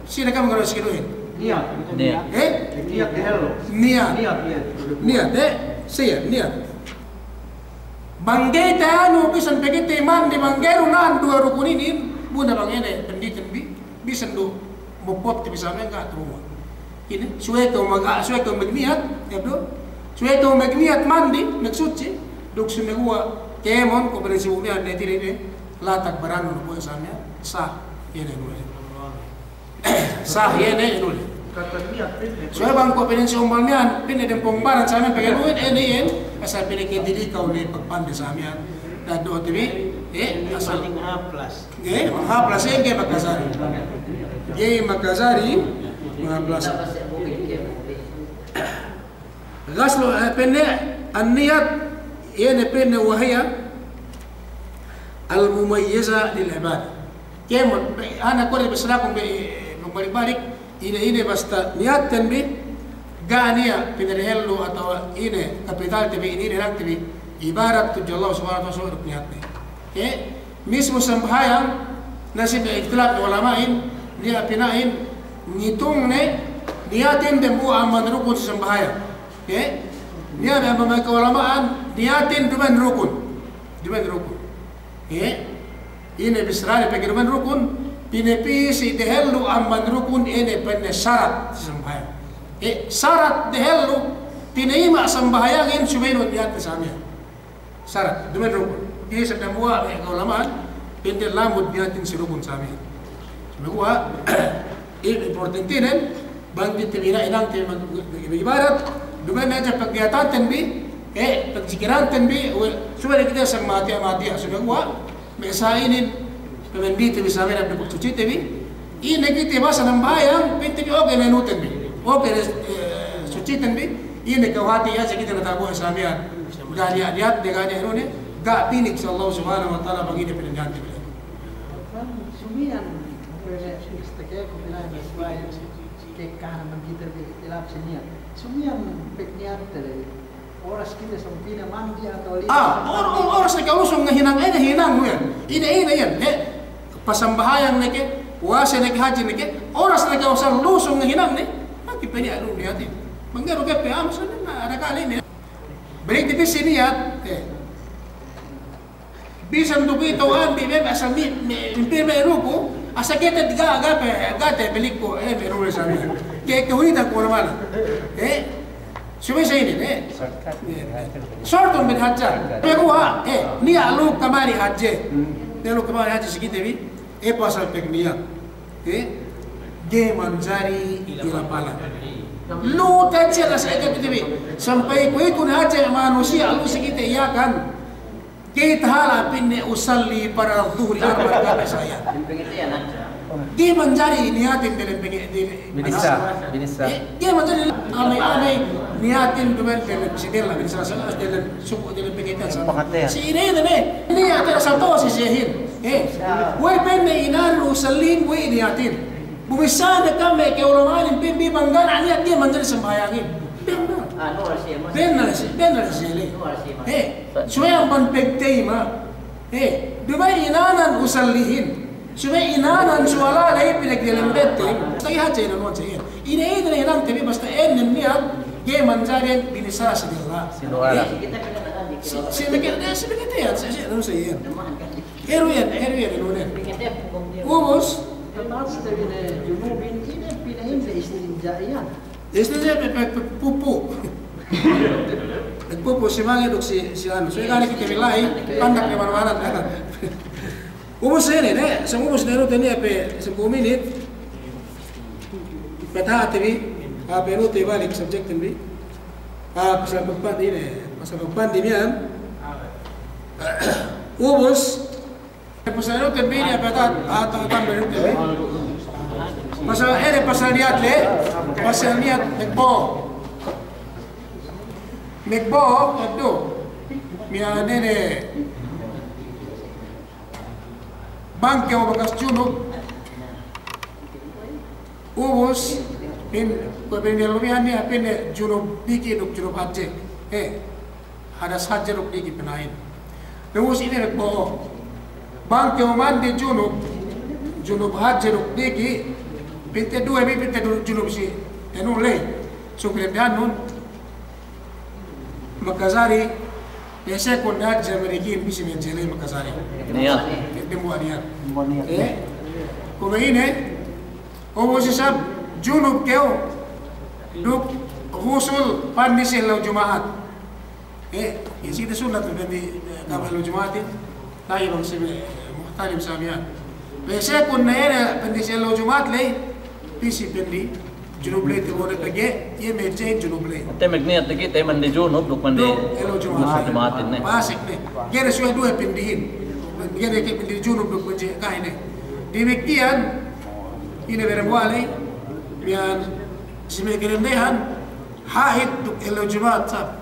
Si ne kam kaduwe si keduwe. Niyat. Niyat. Eh? Niyat dehellu. Niyat. Niyat, niyat. Niyat, eh? Siye, niyat. Bang ga'i ta'anu bisan pe kite mandi bang ga'i du na'an duwe rukun inin, bu ne bang ine, panditen bi. Bisan du mopot te bi samiyan ga' tuwa. Ine, subey kew mag-, ah, subey kew magniyat, ya, bro. Subey kew magniyat mandi, magsutsi, duk sumeguwa' kēmon, ko' pa'in si mu'min ne tiri ne, latag barannun kuwe' samiyan, sah, iye ne inu le. Sah, iye ne inu le. Subey bang ko' pa'in si Umar miyan, pa'in dem pungbaran samiyan pegge' nuwit, ine, ine, asal pa'in ke dili kew ne pagpande samiyan. Taddo'te bi, eh, asal. Ga'i, haplas, eh, ga'i makajari. Ga'i makajari, haplas. Ghaslu, eh, pa'inne, an-niyat, iye ne pa'inne wa hiya al-mumayyiza lil-ibada. Kēmon, pe-, ana kuwe' bissaraku be, eh, magbalik-balik, ine-ine basta niyatten bi, ga' niya' pinadehellu atawa ine, kapitalte bi, ine-ine hinangte bi, ibadat tudju Allah Subhanahu wa Ta'ala, subey duk niyatne. Eh, Mismu sambahayang, na si me' iktilaf ulama'in, niya' pina'in, ngitungne, niyatin dembuwa' amban rukun si sambahayang. He? Niya' me' amban me' ka'ulama'an, niyatin duma'in rukun. Duma'in rukun. He? Ine bissarane pegge' duma'in rukun, pinapī si dehellu amban rukun ine pa'inne sarat si sambahayang. He, sarat dehellu, tinayima' sambahayangin subey du niyat samiyan. Sarat, duma'in rukun. Iye sa dambuwa' me' ka'ulama'an, pa'inte lamud niyatin si rukun samiyan. Sumeguwa', i-, importantinen, bang kite bi ina-, inangte mag-, mag-, ibadat, duma'in hadja pagniyatanten bi, eh, pagjikiranten bi, we', subey kite sa matiya'-matiya', sumeguwa', me' sa inin, pamandite bi samiyan, pagsutsite bi, ine kite basa nambahayang, pa'inte bi oke ne inuten bi. Oke ne, eh, sutsiten bi, ine ka'u hati hadja kite natabu' samiyan. Ga' niya', niya', ga' niya' inune, ga' pinik si Allah Subhanahu wa Ta'ala bang ine pinanjante bi. Sumiyan, pene, istake ku pinanjante bi, ke kahana bang kite bi itilaf si niyat. Sumiyan pagniyatte le. Oras kite sampine mandi atawa lima. Ah, or-, or-, oras ne ka'u lusung ngahinang, eh, ngahinang nu iyan. Ine, ine iyan, eh, pasambahayang ne ke, puwase ne ke, hadji ne ke, oras ne ka'u asal lusung ngahinang ne, maki pe niya' lu niyatin. Bang ga'i du ke pe, ah, maksudne, na, ada kali ne. Balik tipis si niyat, eh. Bisan du kite ambi me' asal mi-, me', impir me' ruku, asal kite ga', ga' pe, ga' te balik ku, eh, me' ruku sa mi. Ke, ke hunitan ku na mala. Eh, subey sa inin, eh. Shortun bin hadja. Sumeguwa', eh, niya' lu kamari hadje. Niya' lu kamari hadje si kite bi, eh, pasal pagniya'. Eh, Ga'i manjari ilapala. Lu tadje na sa eka kite bi. Sampay kuwe'itu ne hadja manusiya' lu si kite Yakan. Ga'i tahala' pa'inne usalli fardu dhuhri arba' raka'at sa iyan. Ga'i manjari niyatin diyalem penge-, di-, binissa, binissa. Eh, ga'i manjari amey-amey niyatin duma'in diyalem si della, binissa sa diyalem suku' diyalem pengiteyan sa. Si ine-ine ne, niyat sa to si siyehin. Eh, we' pa'inne inanan usallihin we' niyatin. Bu missāne ka'am me' ka'ulama'anin pa'in bi bang ga' niya' niyat ga'i manjari sambahayangin. Bennal. Ah, bennal si, bennal si le. Eh, subey amban pagtayma'. Eh, duma'in inanan usallihin. Subey inanan suwala ley pinagdiyalem beteng. Ta'i hadja inanuhan sa iyan. Ine-ine ne inante bi basta ēnnen niyat ga'i manjari binissā si della. Si, si meke-, si mekete iyan, si, si, anu sa iyan. Eru iyan, eru iyan, anu iyan. Ubus. Tatas te bi ne junubin ine pinahin ne istinja' iyan. Istinja' pe, pe, pe, pupu'. Pupu' si mange duk si, si anu. So, iyan kite bi la'i, pandak ne manamal. Ubus ine, ne, sa ubus ne anu te niya' pe sampū' minit. Patahate bi, ah, pe anu te balik subject te bi. Ah, pasal pagpandi ne, pasal pagpandi miya'an. Ubus, pasal anu te bi ne, apa ta-, ta-, ta-, tambe anu te bi. Pasal, eh, pasal niyat le, pasal niyat magbo'o. Magbo'o, eddo'. Miya'an ne, bang kew bakas junub. Ubus, pin, kuwe' pin diyalumihan ne, pa'inne junub diki' duk junub hadje. Eh, hadas hadje duk diki' pina'in. Ubus ine magbo'o. Bang kew mandi junub, junub hadje duk diki', pa'inte duwe bi, pa'inte du-, junub si, anu ley. Sungkre bi anun. Makajari, pa'in sekun hadja merikin pī si benjele makajari. Niyat. Dembuwa' niyat. Dembuwa' niyat. Eh? Kuwe' ine, ubus isab junub kew, duk gusul pandi si ellew Juma'at. Eh, isi te sunnat pandi, eh, kama ellew Juma'atin. La'i bang si me', eh, muhtalim sa miya'an. Pa'in sekun ne ine, pandi si ellew Juma'at ley, pī si pandi, junub ley te bone pegge', iye me' jahit junub ley. Te magniyat diki' te mandi junub, duk mandi ellew Juma'at. Juma'atin ne. Pasek ne. Ga'i ne suwe duwe pandihin. Ga'i ne ke pandi junub duk mandi kahine. Damikkiyan, ine berembuwa' ley, miya'an si me' kadendehan, ha'id duk ellew Juma'at sa.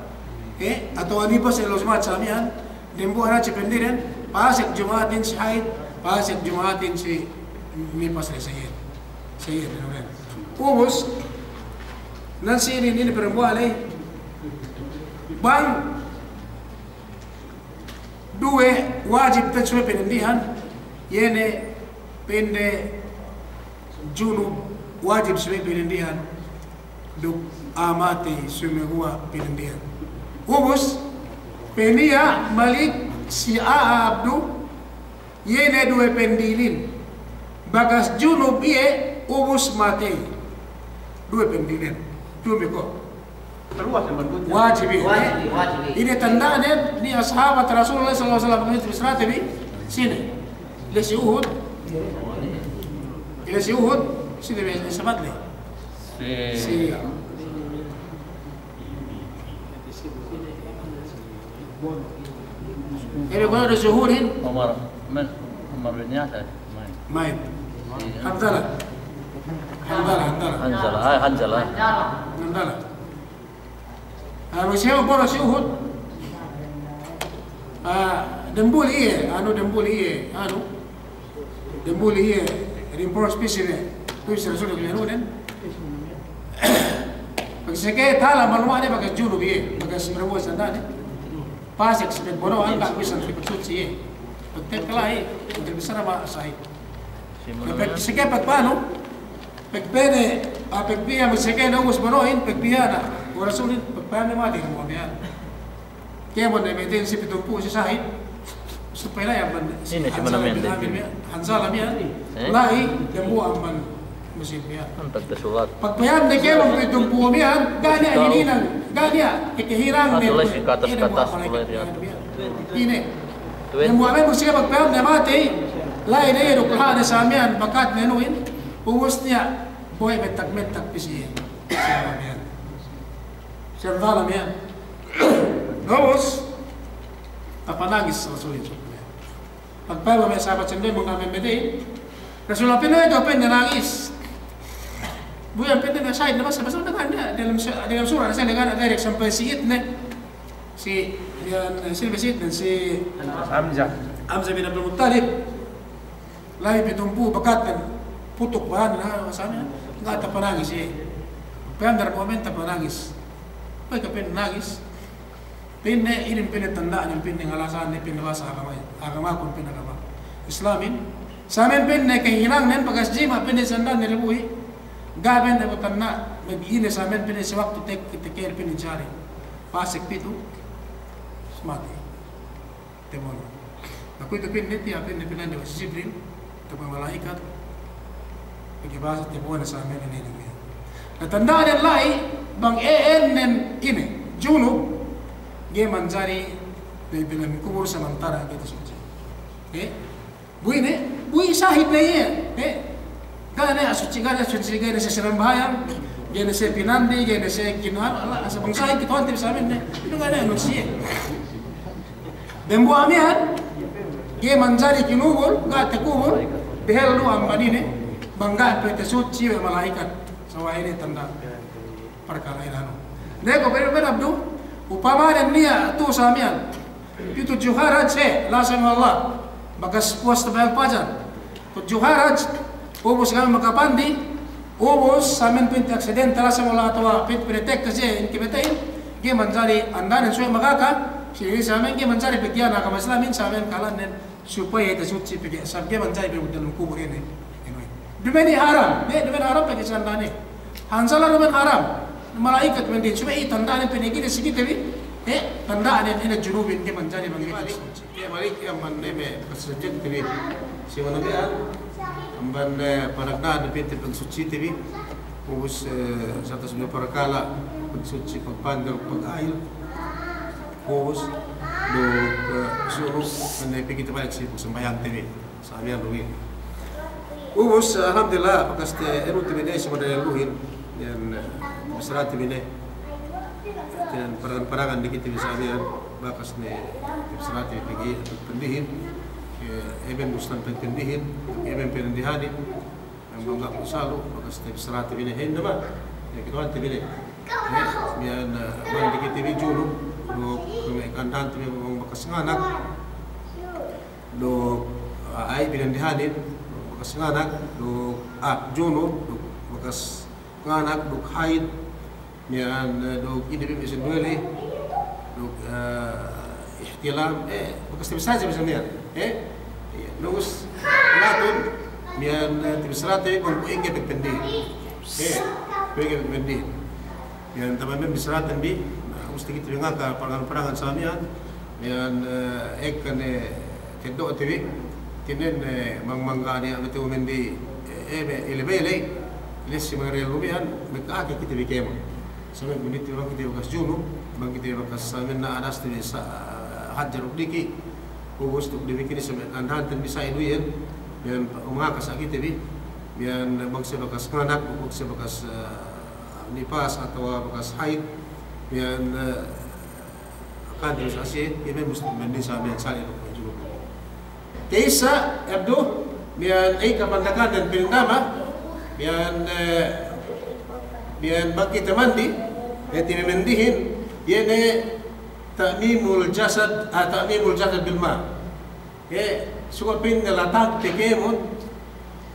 Eh, atawa nipas ellew Juma'at sa miya'an, dembuwa' ne si pandiden, pasek Juma'atin si ha'id, pasek Juma'atin si nipas ley sa iyan. Sa iyan, anu iyan. Ubus, nan si inin, inin berembuwa' ley, bang duwe wajib te suwe pandihan, iye ne pa'inde junub wajib suwe pandihan, duk a'a matey sumeguwa' pandihan. Ubus, pa'in niya' Malik si a'a abdu, iye ne duwe pandinin. Bakas junub iye, ubus matey. Duwe pandinin. Duwe ko'. Wajib iye. Wajib, wajib. Ine tanda'nen, niya' sahabat Rasulullah sallallahu alaihi wasallam, sine? La'i si Uhud. La'i si Uhud, sine me' sahabat ley? Si, si Ine kono' du si Uhudin? Umar, men, Umar bin Yasir, main. Main. Hanzala. Hanzala, Hanzala. Hanzala, ay, Hanzala. Hanzala. Anu, siye kono' si Uhud. Ah, dembuli iye, anu, dembuli iye, anu. Dembuli iye, reinforce pī si ne, pī si Rasul kaliyanunen. Pag seke tala malumane bakas junub iye, bakas perempuan sandane. Pasek si pagbono'an, ga' bisan si pagsuchi iye. Pagtekka la'i, pagtekka bissara ma sahid. Pag seke pagpanu, pagpene, ah, pagpiha, pag seke ne ubus bono'in, pagpiha ne we' Rasulin, pagpiha ne matey, pagpiha. Kēmon ne me' te si pitumpū' si sahid, supaya la'i amban Hanzala miya'an, la'i dambuwa' amban muslim miya'an. Pagpayamne kēmon pitumpū' miya'an, ga' niya' hininang, ga' niya' kekehinang ne. Ine. Dambuwa' me' muslim pagpayamne matey, la'i ne iye duk laha' ne sa miya'an, bakat ne nuhin, ubus niya' Bohe' mettak-mettak pī si, si anu miya'an. Si anu miya'an. Ubus, tapanangis Rasulin. Pagpayam me' sahabat sendiri mengamen bedin. Rasulullah pa'inne, "Ga' pa'inne nangis." Bu iyan pa'inne, "Sahid ne, basa, basa, dengan dia, dalam su-, dalam surat, saya dengan direct sampay si itne." Si, iyan, si, si itne, si Hamzah. Hamzah bin Abdul Muttalib. La'i pitumpu' bakat dan putuk baran, ha, masanya, ga' tapanangis, eh. Pa'in dara mu'min tapanangis. Pa'in ga' pa'inne nangis. Pa'inne, inin pa'inne tanda'nen pa'inne ngalasahan ne pa'inne basa agama, agamakun pa'inne agama Islamin. Samen pa'inne kahinangnen bakas jima' pa'inne sanda'an ne labuhi. Ga' pa'inne bu tanna', mag-ine samen pa'inne si waktu tek-, tekel pa'inne jari. Pasek pitu, mati. Temon. Na kuwe'itu pa'inne tiya' pa'inne pinande we' si Jibril, atawa mala'ikat, pegge' basa temon sa' mene ne ine. Na tanda'nen la'i, bang iye ēnnen ine, junub, ga'i manjari la'i bi dalem kubul samantara' ga'i tasuchi. Eh? Bu ine, bu iye sahid ne iye. Eh? Ga' ne asuchi, ga' ne asuchi, ga' ne siye sinambahayang, ga' ne siye pinande, ga' ne siye kinal, ala, asal bang sahid kite ante bisa mene, inu ga' ne anu siye. Dembuwa' miya'an, ga'i manjari kinubul, ga' takubul, dehellu amban ine, bang ga' pe tasuchi we' mala'ikat. Sawa' ine tanda' parkala' ine anu. Ne ko' pa'in, pa'in Abdu, upamanen niya' tu'u sa miya'an. Pitu tudju haraj, he, la'i sa miya'an Allah. Bakas puwas tabayang pajar. Tudju haraj, ubus kami makapandi, ubus samen pa'inte aksidente la'i sa miya'an Allah atawa pa'inte pinatekka siye, in kibete'in, ga'i manjari andanen suwe' makaka, si samen ga'i manjari pegge' agama Islamin, samen kalannen supaya tasuchi pegge' sabab ga'i manjari pegge' dalem kubul ine, ine. Duma'in haram, ne, duma'in haram pegge' sanda'an ne. Hansala duma'in haram. Mala'ikat mandihin, supaya iye tanda'nen pegge' ine si kite bi, eh, tanda'nen ine junubin ga'i manjari bang ga'i tasuchi. Iye balik iye amban ne me' subject te bi. Si manabihan, amban, eh, panagna'an pa'inte pagsuchite bi. Ubus, eh, satas me' parkala' pagsuchi, pagpandi, pagayil. Ubus, duk, eh, suhu, ne pī kite balik si pagsambahayangte bi. Sa miya'an du bi. Ubus, alhamdulillah, bakas te, anu te bi ne, si madalil luhin, iyan, eh, bisrate bi ne. Iyan parangan-parangan dikite bi sa miya'an, bakas ne, bisrate bi pegge' pandihin, eh, eben bustan pandihin, eben pandihanin, Yang bang ga' ku salu, bakas te bisrate bi ne, hende ba? Ya, kituhante bi ne. Eh, miya'an, eh, mandi kite bi junub, duk me' kandante bi bang bakas nganak, duk, ah, a'i pinandihanin, bakas nganak, duk, ah, junub, duk bakas nganak, duk haid, Miya'an, eh, duk ine bi me' sinduwe ley, duk, eh, ihtilam, eh, bakas te bisrate bi sa miya'an, eh, iye, duk us, latun, miya'an, eh, te bisrate bi bang kuwe' ingge pagpandihin, eh, kuwe' ingge pagpandihin, miya'an taman me' bisraten bi, na, us te kite bi ngaka parangan-parangan sa miya'an, Miya'an, eh, ekka ne teddo'te bi, tinen, eh, bang, bang ga' niya' matu'u mandi, eh, eh, me' ilebeley, lesi me' relu miya'an, me' ka'ake kite bi kēmon. Sa me' bunit bang kite bakas junub, bang kite bakas sa me' na adaste bi sa, hadja duk diki', ubus duk dibikini sa me' andahanten bi sa iduyen, miya'an umaka sa kite bi, miya'an bang siye bakas nganak, bang siye bakas, eh, nipas atawa bakas haid, miya'an, eh, Kan terus asiye, iye me' muslim mandi sa miya'an sali' duk me' junub. Ka'issa, abdu, miya'an, eh, kapandakan dan pinindama, miya'an, eh, miya'an bang kite mandi, eh, tinemendihin, iye ne ta'mimul jasad, ah, ta'mimul jasad bil ma'. He, suga' pa'inne latagte kēmon,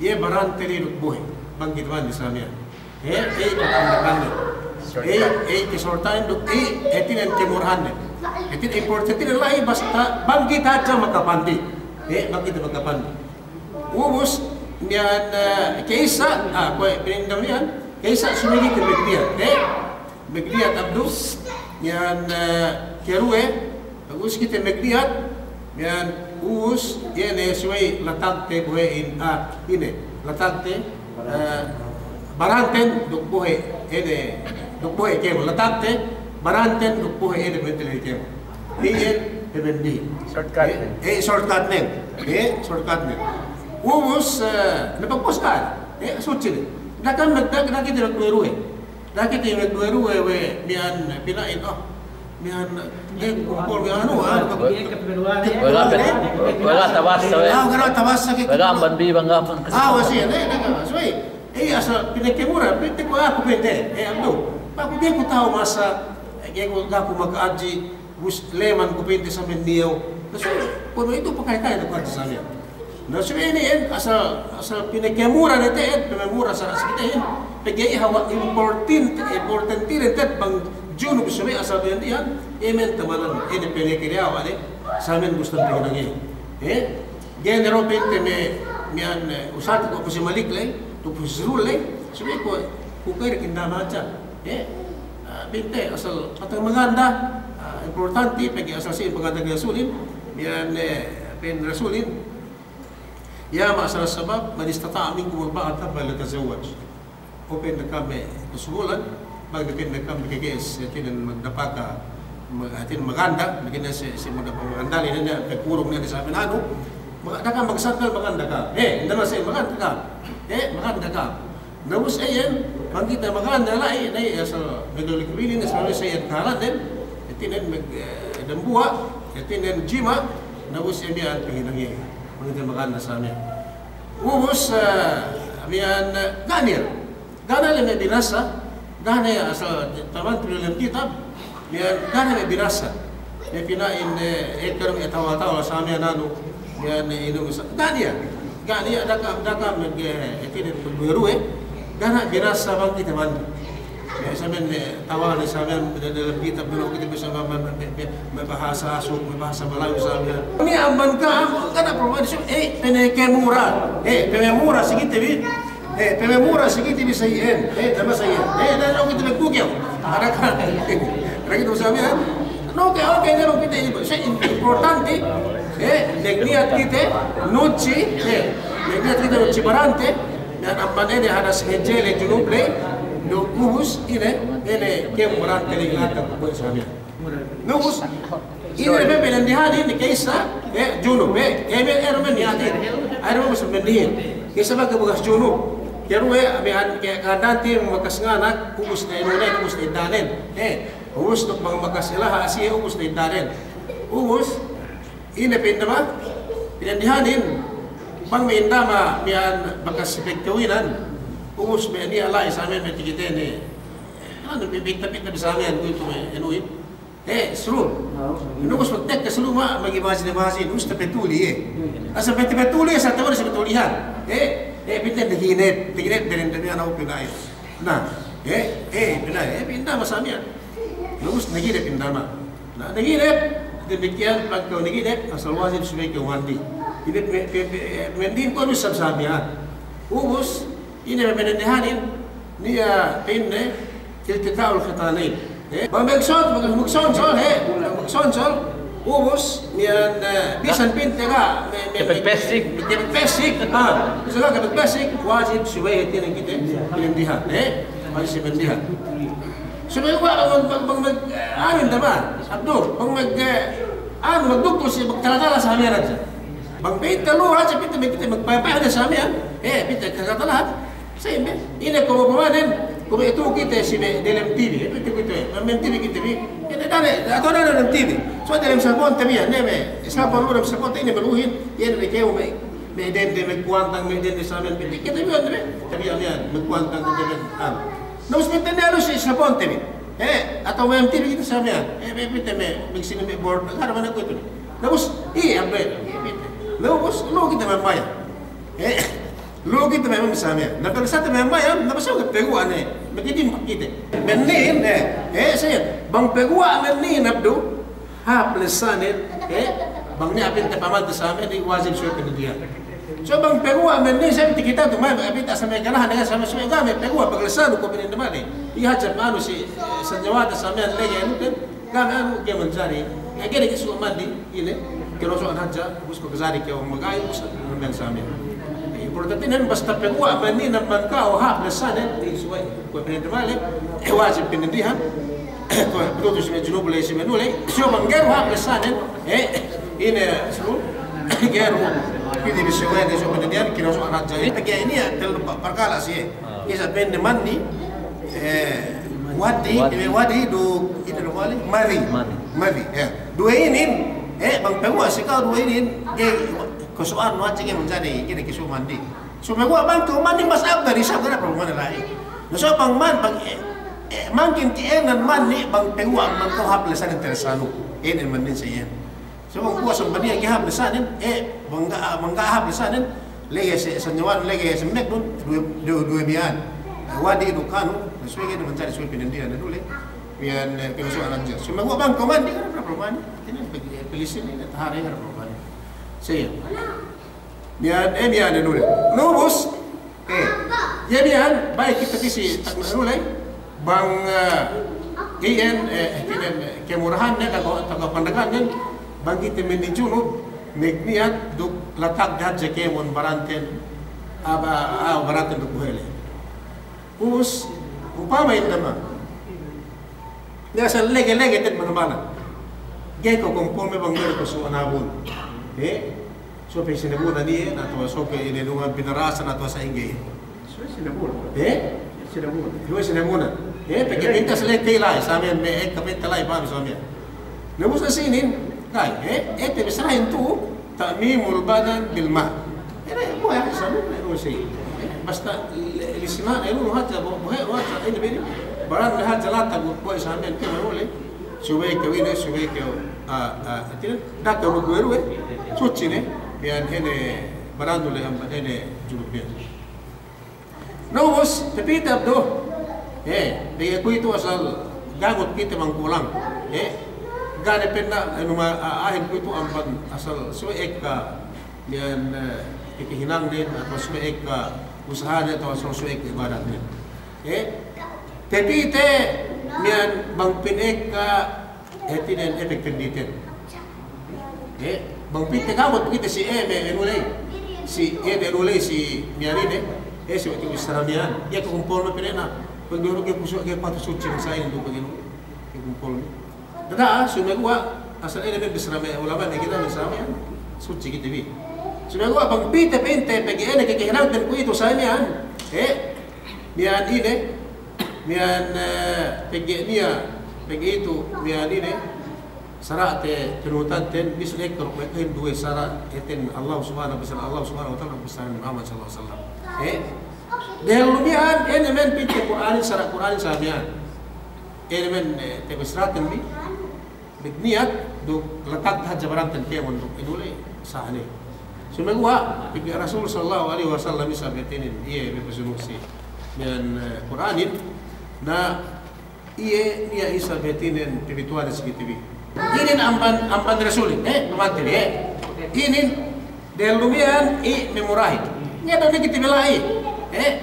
iye barante ley duk bohe', bang kite mandi sa miya'an. He, iye kapandakanne. Iye, iye kasorta'nen duk, iye, hātinen kamurahannen. Hātinen importantenen la'i basta bang kite hadja makapandi. He, bang kite makapandi. Ubus, miya'an, eh, ka'issa, ah, kuwe' pinindam miya'an, ka'issa subey kite magniyat. He, Magniyat abdu, miya'an, eh, karuwe, ubus kite magniyat, miya'an ubus, iye ne subey latagte bohe'in, ah, ine, latagte, eh, baranten duk bohe', ine, duk bohe' kēmon, latagte, baranten duk bohe' ine, bohe' tele kēmon. Iye, iye, iye, iye. Shortcut nen. Eh, eh, shortcut nen. Eh, shortcut nen. Ubus, eh, ne pagpuwas ka'an, eh, suchi ne. Da'a kam mag-, da'a, da'a kite magduwe-ruwe. Da'a kite magduwe-ruwe we' miya'an pina'in, oh, miya'an, eh, kumpul miya'an, anu, ah, we' ga' pet-, we' ga' pet-, we' ga' tabassa we'. Ah, we' ga' tabassa ke. We' ga' amban bi bang ga' pun. Ah, we' si, ne, ne, ne, so, eh, asal pinakemura, pinte ku aku pinte, eh, Abdu. Aku ga'i ku ta'u masa, eh, ga'i ku, ga'i ku maka'adji', Ubus leman ku pinte samiyan niyew. Na subey, kuwe' itu pakay-kay ne kuwe' samiyan. Na subey inin, asal, asal pinakemura ne te'ed, pamemura sa, sa kitehin. Pegge' iye hawal importante, importante ne te'ed bang junub subey asal pinandihan, iye men tamanan, inin pinakediyawa' ne, samiyan ubus tan pinandihan. Eh? Ga'i ne du pinte me', miya'an, eh, usal tu ku si Malik ley, tu ku si Zul ley, subey ku, ku kari kinda maca. Eh, ah, pinte asal pata maganda, ah, importante, pegge' asal si paganda ke Rasulin, miya'an, eh, pa'in Rasulin, "Ya ma'sharas shabab, man istata'a minkumul ba'ata falyatazawwaj." O pa'in ne ka'am me' kasuhulan, bang ne pa'in ne ka'am me' keke'es, hātinen magdapaka, mag-, hātinen maganda, pegge' ne si, si magdapaka maganda, inin ne, pagkurung ne sa' pinanu, mag-, da'a ka'am magsandal maganda ka'am. Eh, inda' masi maganda ka'am. Eh, maganda ka'am. Na ubus iyan, bang kite maganda la'i, la'i asal magduli kabilin, asal sa iyan kahalannen, hātinen mag-, eh, dambuwa', hātinen jima', na ubus iyan miya'an panghinang iye. Bang kite maganda sa miya'an. Ubus, eh, miya'an, eh, ga' niya'. Ga' niya' le me' binasa, ga' niya' asal taman tu dalem kitab, Miya'an, ga' ne me' binasa. Me' pina'in, eh, ekka du me' tawal-tawal sa miya'an anu. Miya'an, eh, inu sa, ga' niya'. Ga' niya', da'a ka'am, da'a ka'am me', eh, ekka du me' ruwe. Ga' ne binasa bang kite mandi. Me' sa miya'an, eh, tawal ne sa miya'an, de-, dalem kitab, me' kite bisa ma-, ma-, ma-, me', me', me' bahasa Suk, me' bahasa Malayu sa miya'an. Niya' amban ka'am, ga' ne problema, eh, pinakemura. Eh, pamemura si kite bi. Eh, pamemura si kite bi sa iyan. Eh, tama sa iyan. Eh, da'a du kite magbukew. Ada kan? Ada kite sa miya'an. Oke, oke, da'a du kite, sa importante. Eh, magniyat kite nutsi, eh, magniyat kite nutsi barante. Na amban ine hadas hadje le junub le, ubus ine, ine kēmon barante le ilata kuwe' sa miya'an. Na ubus, ine me' pinandihanin ka'issa, eh, junub, eh, eh, me' eru me' niyatin. Eru me' musu pinandihin. Ka'issa bang ke bakas junub. Keruwe, me' an-, ke-, ke'ada'an ti bakas nganak, ubus ne inunen, ubus ne iddanen. Eh, ubus duk bang bakas ilaha' siye, ubus ne iddanen. Ubus, ine pa'in dama, pinandihanin, bang me' indama, miya'an bakas pagkawinan, ubus me' niya' la'i sa me' me' tikitene. Anu, bi-, bita-bita bi sa miya'an kuwe'itu me' inuhin. Eh, suru. Na ubus magtekka suru ma, magi-, magimajin-imajin, ubus tapatuli, eh. Asal pati-, patuli, asal tawari si patulihan. Eh, eh, pite naginep, naginep, deren damiyan aku pina'in. Na, eh, eh, pina'in, eh, pindama sa miya'an. Na ubus naginep, pindama. Na, naginep, damikkiyan, pag kew naginep, asal wajib subey kew mandi. Ine pe-, pe-, pe-, mandihin kuwe' du isab sa miya'an. Ubus, Ine me' pinandihanin, niya' pa'inne, iltiqa'ul khitanain. Eh, bang magsonsol, bang magsonsol, eh, bang magsonsol, ubus, miya'an, eh, bisan pa'inte ga', me-, me-, me-, kapagpessik. Kapagpessik, ah, bisan ga' kapagpessik, wajib subey hātinen kite, pinandihan, eh, wajib si pinandihan. Subey ga' bang, bang, bang, bang, eh, anu, inda' ba, Abdul, bang mag-, eh, anu, magduktul si, magtala-tala sa miya'an hadja. Bang pa'inte lu hadja, pa'inte, pa'inte, magpayah-payah hadja sa miya'an, eh, pa'inte, kagatalahan. Sa ine, ine kuwe' upamanen, kuwe' itu kite si me' delem T V, itu, itu, itu, main T V kite bi, ine dane, atawa dane delem T V. So delem cellphone te bi, ine me', cellphone lu delem cellphone te ine maluhin, iye ne kew me', me' dende, me' kuwantang, me' dende sa miya'an, kite bi, ine me', te bi, ine, me' kuwantang, me' dende, anu. Na ubus pa'inte ne lu si cellphone te bi. Eh, atawa main T V kite sa miya'an. Eh, me', pa'inte me', me' sine me' board, ga' du mane kuwe'itu. Na ubus, iye, ambe, iye, pa'inte. Na ubus, lu kite mamayam. Eh, Lu kite me' mami sa miya'an. Na pegge' sa te me' mayam, na basa ga' paguwa' ne. Magidimpak kite. Mandihin, eh. Eh, sa iyan. Bang paguwa' mandihin, Abdu. Hāp lesanen, eh. Bang niya' pa'inte pamante sa miya'an, di wajib subey pinandihan. So bang paguwa' mandihin, sa iyan tikita tu, ma, pa'inte asal me' kanahan, sa miya'an, sa miya'an, ga' me' paguwa' paglesan, ko' pinandihan mane. Iye hadja pa'anu si, eh, sanjawata sa miya'an, lege, anu, kan. Ga' me' anu, ga'i manjari. Ga'i ne kew suwa' mandi, ine, kinoso'an hadja, ubus pagkajari kew magay, ubus miya'an sa miya'an. Importante nen, basta paguwa' mandihin amban ka'u hāp lesanen, eh, subey, kuwe' pinandihan male, eh, wajib pinandihan, kuwe' betutu si me' junub ley, si me' anu ley, subey bang ga'i du hāp lesanen, eh, ine, subey, ga'i du, pa'inte bi subey, subey pinandihan, kinoso'an hadja, eh, pegge' ine, eh, tellu pa-, parkala' siye. Isab pa'inne mandi, eh, wadi, wadi. Eh, wadi duk, ine du wali, madhi. Madhi. Madhi, ya. Duwe inin, eh, bang paguwa' si ka'u duwe inin, eh, kosu'an wajib ke manjari, kite kisu mandi. Sumeguwa' bang kew mandi mas afdal isab, ga' ne problema la'i. Na so bang man, bang, eh, eh, mangkin ti'enan mandi, bang paguwa' man kew hap lesanin tersanu. Inin mandi siye. So bang puwas bang niya' ga'i hap lesanin, eh, bang ga', bang ga' hap lesanin, lege' si, sanyawan lege' si mek dun, duwe, duwe, duwe miya'an. Eh, wadi duk anu, subey ga'i manjari subey pinandiyan dule. Miya'an, eh, pinoso' alanjir. Sumeguwa' bang kew mandi, ga' ne problema. Inin pag-, eh, pilisin inin, tahara, ga' ne problema. Siye. Miya'an, eh, miya'an dule. Na ubus, eh, iye miya'an, bang kite pī si tagna' dule, bang, eh, iyan, eh, kemurahannen, taga, taga pandagannen, bang kite mandi junub, magniyat, duk latag hadja kēmon baranten, aba, ah, baranten duk bohe' ley. Ubus, upama inda ma. Niya' asal lege'-lege' te'ed mana-mana. Ga'i kew kompolme bang ga'i kew su anabun. Eh? Subey sinabunan iye, na tuwa subey inenungan pinarasan, na tuwa sa'ingge. Subey sinabunan. Eh? Sinabunan. Subey sinabunan. Eh, pegge' pintas ley te la'i, sa miya'an me' ekka pintas la'i, paham sa miya'an. Na ubus sinin, la'i, eh, eh, te bissarahin tu, ta'mimul badan bil ma'. Ine, bohe' hadja sabun, ine, ubus si. Eh, basta, le-, lisina, ine, unu hadja, bo-, bohe', unu hadja, ine, bini. Baran hadja latag, bohe' sa miya'an, kēmon ule. Subey kew ine, subey kew, ah, ah, ine, da'a kew duwe-duwe, suchi ne, miya'an ine, baran ule amban ine, junub miya'an. Na ubus, tapī te abdu. Eh, pegge' kuwe'itu asal ga'i kite mangkulang. Eh, ga' ne pa'inne, anu ma, a-, a'ahin kuwe'itu amban asal subey ekka, miya'an, eh, pagkahinangnen, atawa subey ekka usahanen, atawa asal subey ekka ibadatnen. Eh, tapī te, miya'an bang pa'in ekka, hātinen, eh, pagpenditen. Eh, bang pa'inte ga'i kite si, eh, me', anu ley. Si, eh, me' anu ley, si miya'an ine. Eh, si waktu bissara miya'an. Iye kew kompolme pa'inne na. Pegge' du kew kusu', kew patu suchi, sa inin du pegge' du kew kompolme. Da'a, sumeguwa', asal ine me' bissara me' ulama' me' kite me' sa miya'an. Suchi kite bi. Sumeguwa' bang pa'inte pa'inte, pegge' ine ke kehinangten kuwe'itu sa miya'an. Eh, Miya'an ine, miya'an, eh, pegge' niya', pegge' itu, miya'an ine, sara'te panuhutanten, bisan ekka duk me' ekkahin duwe sara', hātin Allah Subhanahu, bisan Allah Subhanahu wa Ta'ala, bisan Muhammad sallallahu alaihi wasallam. Eh? Dehellu miya'an, ine men pa'inte Kur'anin, sara' Kur'anin sa miya'an. Ine men, eh, te bissaraten bi. Magniyat duk latag hadja baranten kēmon duk ine ley sahane. Sumeguwa' pegge' Rasul sallallahu alaihi wasallam isab hātinen iye me' pasunu' si miya'an, eh, Kur'anin, na iye niya' isab hātinen pabituwanen si kite bi. Inin amban, amban Rasulin, eh, pamante bi, eh. Inin dehellu miya'an i' me' murahin. Niya' dahu' ne kite bi la'i, eh.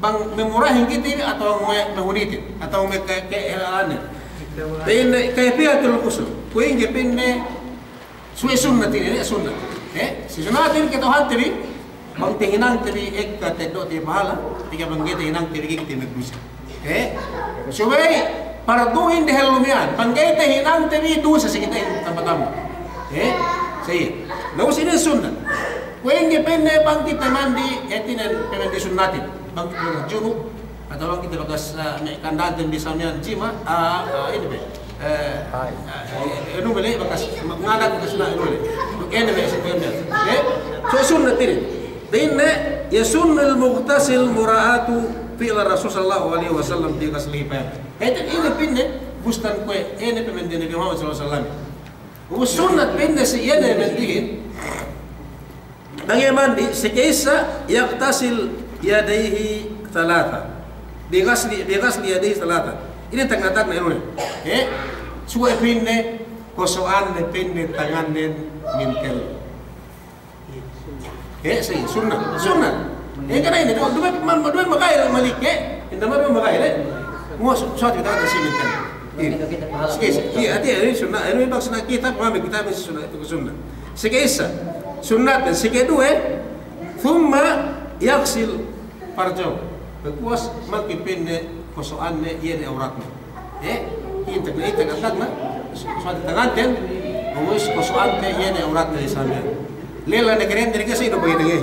Bang me' murahin kite atawa me', me' hunitin, atawa me' ke-, ke-, eh, ane. Pa'inne, kayfiyatul ghusl. Kuwe' ingge pa'inne, subey sunnat inin, eh, sunnat. Eh, si sunnatin kata'uhante bi, bang tahinangte bi ekka teddo'te pahala, ekka bang ga'i tahinangte bi ga'i kite magduse. Eh, subey parduhin dehellu miya'an, bang ga'i tahinangte bi duse si kite tamba-tamba. Eh, sa iye. Na ubus inin sunnat. Kuwe' ingge pa'inne bang kite mandi, hātinen pamandi sunnatin. Bang kite bakas junub, atawa bang kite bakas, eh, me' kanda'anten bi sa miya'an jima', ah, ah, ine be. Eh, eh, anu be le, bakas, ma-, ngadak bakas na anu le. Duk ine be, si pa'inne. Eh, so sunnat inin. Pa'inne, yasunnul mughtasil mura'atu fi'la Rasul sallallahu alaihi wasallam fi ghaslihi, pa'inne. Hātinen ine pa'inne, bustan kuwe', ine pamandi Nabi Muhammad sallallahu alaihi wasallam. Ubus sunnat pa'inne si iye ne mandihin. Bang iye mandi, si ka'issa, yaghtasil yadayhi thalatha. Bi ghasli, bi ghasli yadayhi thalatha. Inin tagna'-tagna' ine. Eh? Subey pa'inne, koso'anne pa'inne tangannen mintellu. Eh, si, sunnat. Sunnat. Eh, kana inin, du-, duma'in, ma-, duma'in magayil malik, eh? Inda' ma duma'in magayil, eh? Mu su-, suwati kita kata si mintellu. Iye. Sige, sige. Iye, hāti, inin sunnat. Inin maksudne kitab, ma, kitab inin sunnat, itu sunnat. Si ka'issa. Sunnat, si kaduwe, thumma yaghsil farjahu. Pagpuwas, mangkin pa'inne koso'anne, iye ne awratne. Eh, intag ne, intag antag ne, suwati tanganten, ubus koso'ante, iye ne awratne isab iyan. Lella ne kerende ne kasa ino bagi ne.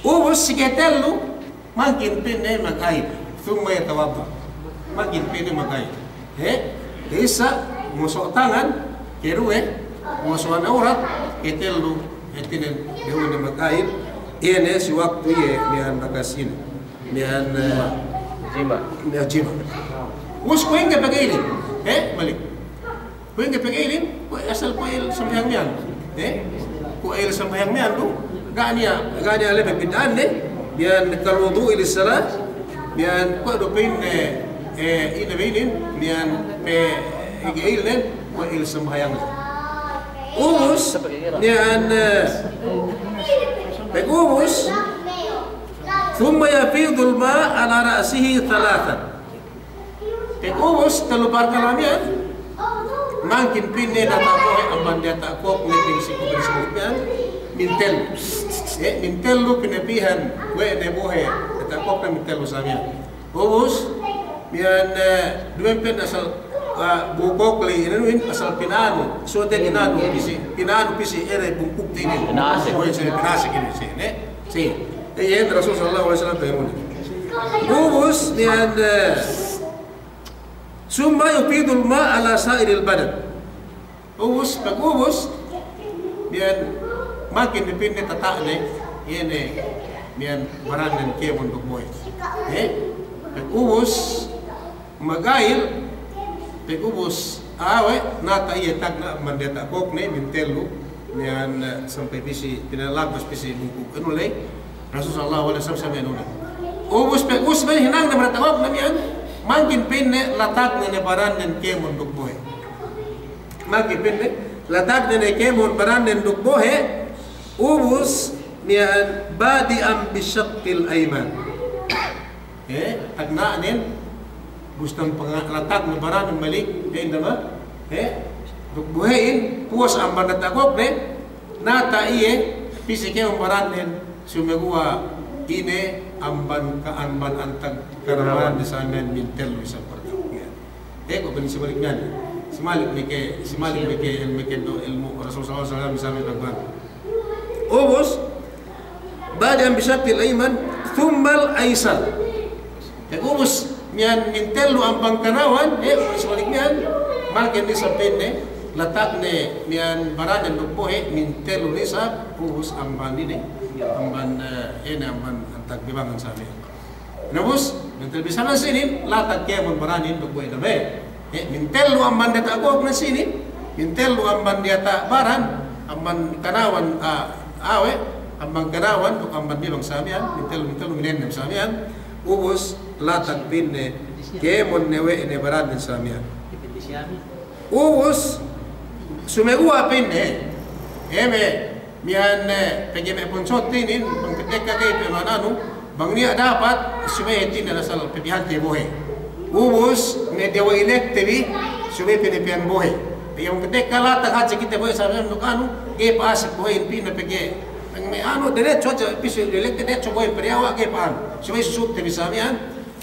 Ubus si katellu, Mangkin pa'inne magayil, thumma yatawadda'. Mangkin pa'inne magayil. He? Ka'issa, nguso' tangan, keduwe, nguso' awrat, ketellu, hātinen, dehellu magayil, iye ne si waktu iye, miya'an bakas ine. Miya'an, eh, jima'. Miya'an jima'. Ubus kuwe' ingge pagayilin. He? Balik. Kuwe' ingge pagayilin, kuwe' asal kuwe' el sambahayang miya'an. Eh? Kuwe' el sambahayang miya'an du, ga' niya', ga' niya' lebe bid'ahanne, miya'an kal wudu'i lis-salah, miya'an kuwe' du pa'inne, eh, ine be inin, miya'an pe gayilnen, kuwe' el sambahayang. Ubus, miya'an, eh, pag ubus, thumma yafidul ma'a ala ra'sihi thalathan. Pag ubus, tellu parkala' miya'an, mangkin pa'inne nata' bohe' amban diyata' kōkne, pa'in si, pa'in si bohe' miya'an, mintellu. Eh, mintellu pinapihan we' ne bohe' diyata' kōkne, mintellu sa miya'an. Ubus, miya'an, eh, duma'in pa'in asal, ah, bu kōk ley inanuhin, asal pina'anu, so te pina'anu pī si, pina'anu pī si ere bungkukte inin. Pinasek. Bohe' si, pinasek inin si, ne? Si. Iyan Rasul sallallahu alaihi wasallam pa'inne. Ubus, miya'an, eh, thumma yafidul ma'a ala sa'iril badan. Ubus, pag ubus, miya'an mangkin ne pa'inne tata'ne, iye ne, miya'an barannen kēmon duk bohe'. Eh? Pag ubus, magayil, pag ubus, awe', nata' iye tagna' amban diyata' kōkne, mintellu, miya'an, eh, sampay pī si, pinalagbas pī si bungkuk anu ley, Rasul sallallahu alaihi wasallam sa miya'an unu. Ubus pag ubus miya'an hinangne amban diyata' kōkne miya'an, mangkin pa'inne latagnen ne barannen kēmon duk bohe'. Mangkin pa'inne latagnen ne kēmon barannen duk bohe', ubus miya'an badi'an bishaqqil ayman. Eh, tagna'nen, ubus tampang latagnen barannen balik, eh, inda ma, eh, duk bohe'in, puwas amban diyata' kōkne, nata' iye, pī si kēmon barannen, sumeguwa' ine amban ka-, amban antag kanawanan de sa miya'an mintellu isab parkala' miya'an. Eh, kuwe' pa'in si Malik miya'an. Si Malik meke, si Malik meke, meke du ilmu' Rasul sallallahu alaihi wasallam sa miya'an pagban. Ubus, badi'an bishaqqil ayman, thummal aysar. Pag ubus miya'an mintellu amban kanawan, eh, si Malik miya'an, mangkin ne sa pa'inne, latagnen miya'an barannen duk bohe', mintellu ne sa, ubus amban ine, amban, eh, ine amban antag bibangan sa miya'an. Na ubus, mintellu bisan sinin, latag kēmon barannen duk bohe' dama'in. Eh, mintellu amban diyata' kōkne sinin, mintellu amban diyata' baran, amban kanawan, ah, awe', amban kanawan, duk amban bibang sa miya'an, mintellu, mintellu minennem sa miya'an, ubus latag pa'inne, kēmon ne we' ne barannen sa miya'an. Ubus, sumeguwa' pa'inne, eme, miya'an, eh, pegge' me' ponsot inin, bang petekka ga'i pe ma'ananu, bang niya' dapat, subey hātinen asal pepihante bohe'. Ubus, me' diyawa' ilekte bi, subey pinapihan bohe'. Pegge' bang petekka latag hadja kite bohe' sa miya'an duk anu, ga'i pa'asek bohe'in pa'inne pegge'. Bang me' anu, diretso hadja pī si ilekte, diretso bohe' pe diyawa', ga'i pa'anu. Subey susutte bi sa miya'an,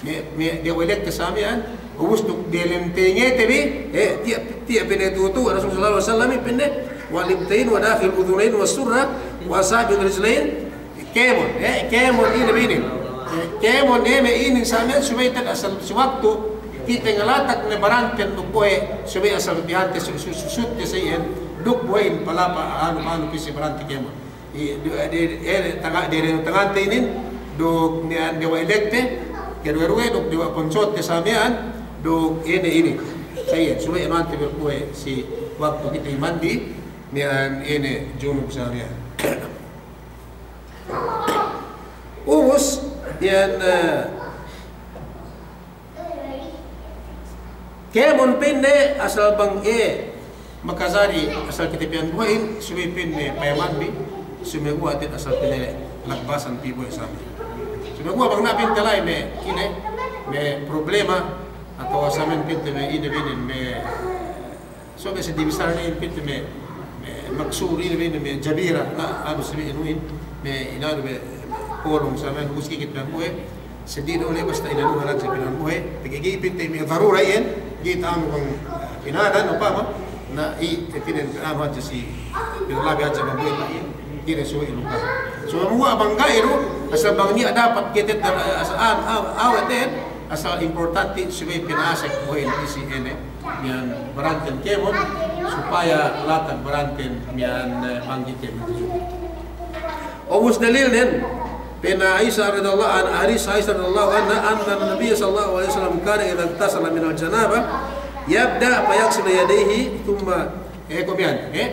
me', me' diyawa' ilekte sa miya'an, ubus duk diyalem tengete bi, eh, tiya', tiya' pa'inne tu'u-tu'u Rasul sallallahu alaihi wasallam pa'inne, wal ibtayn wa dakhil udhunayn was surra wa asabi'ir rijlayn, kēmon, eh, kēmon ine bi inin. Eh, kēmon eme inin sa miya'an subey tag asal si waktu kite ngalatag ne baranten duk bohe', subey asal pepihante su-, su-, susutte sa iyan, duk bohe'in palapa, anu, anu pī si barante kēmon. I, du, di, eh, tanga-, di, di tangante inin, duk miya'an diyawa' ilekte, keduwe-duwe, duk diyawa' ponsotte sa miya'an, duk ine inin. Sa iyan, subey anu ante bi bohe' si waktu kite mandi, miya'an ine junub sa miya'an. Ubus, miya'an, eh, kēmon pa'inne asal bang, eh, makajari asal kite pihan bohe'in, subey pa'inne payaman bi, sumeguwa' te'ed asal pa'inne lagbasan pī bohe' sa miya'an. Sumeguwa' bang niya' pa'inte la'i me' ine, me' problema, atawa sa miya'an pa'inte me' ine bi inin, me' So, me' seddi bissāne inin pa'inte me', me' maksur inin, me', me' jabira, na, anu, si me' inu inin, me' inanu, me' polong sa miya'an, ubus ga'i kite pihan bohe', seddi du le basta inanu hadja pihan bohe', pegge' ga'i pa'inte me' darura iyan, ga'i ta'anu bang, eh, pinadan, upama, na, i, eh, pa'inte anu hadja si, pinalabi hadja bang bohe' iyan. Kite subey iluka. Subey muwa bang ga'i du, asal bang niya' dapat kite ter-, asal an-, aw-, awet den, asal importante subey pinasek bohe' isi ine, miya'an baranten kēmon, supaya latag baranten miya'an, eh, bang kite matuju. Ubus dalilnen, pa'in Aisha radiyallahu anha, hadis Aisha radiyallahu anha, anna Nabiyya sallallahu alaihi wasallam kana idha ightasala minal janabah, yabda' fa yaghsilu yadayhi, thumma, eh, kuwe' miya'an, eh,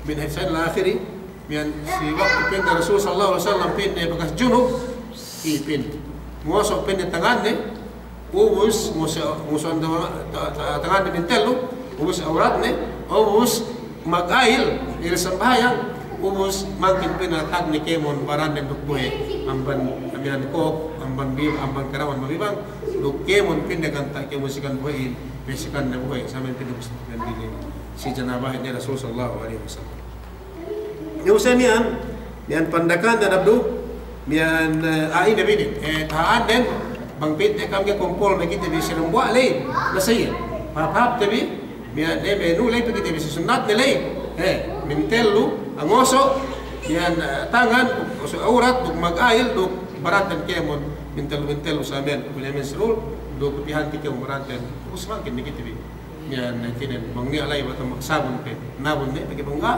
min hadis ila akhiri, miya'an si waktu pa'in Rasul sallallahu alaihi wasallam pa'in bakas junub, i pa'in. Ngoso' pa'in tanganne, ubus ngoso', ngoso' ta-, ta-, tanganne mintellu, ubus awratne, ubus magayil, il sambahayang, ubus mangkin pa'in tagne kēmon barannen duk bohe', amban, amban kōk, amban bi-, amban karawan mabibang, duk kēmon pa'in ganta' kēmon sikan bohe'in, me' sikanne bohe', samen pa'in duk si janabah ne Rasul sallallahu alaihi wasallam. Iye usey miya'an, miya'an pandakan dan abdu, miya'an, eh, ah, ine bi inin, eh, taha'anden, bang pa'inte kam ke kumpul ne kite bi si dambuwa' ley, na sa iye. Pahāp-hāpte bi, miya'an, eh, me' nu ley pe kite bi si sunnatne ley. Eh, mintellu, ah, ngoso', miya'an, eh, tangan, ngoso' awrat, duk magayil, duk baranten kēmon, mintellu-mintellu samen, kuwe' miya'an sirul, duk pihante kēmon baranten, ubus mangkin ne kite bi. Miya'an hātinen, bang niya' la'i bata' magsabun pe, nabun ne, pegge' bang ga',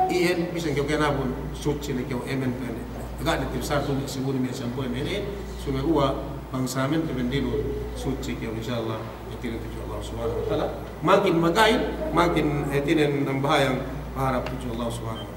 iyan, bisan kew ga'i nabun, sutsi ne kew, emen pe ne. Ga' ne tibsar tu' sabun miya'an, sampo ne, ne, sumeguwa' bang samen pe bendilu, sutsi kew, insya Allah, hātinen tudju Allah Subhanahu wa Ta'ala. Mangkin magayil, mangkin hātinen nambahayang, paharap tudju Allah Subhanahu wa Ta'ala.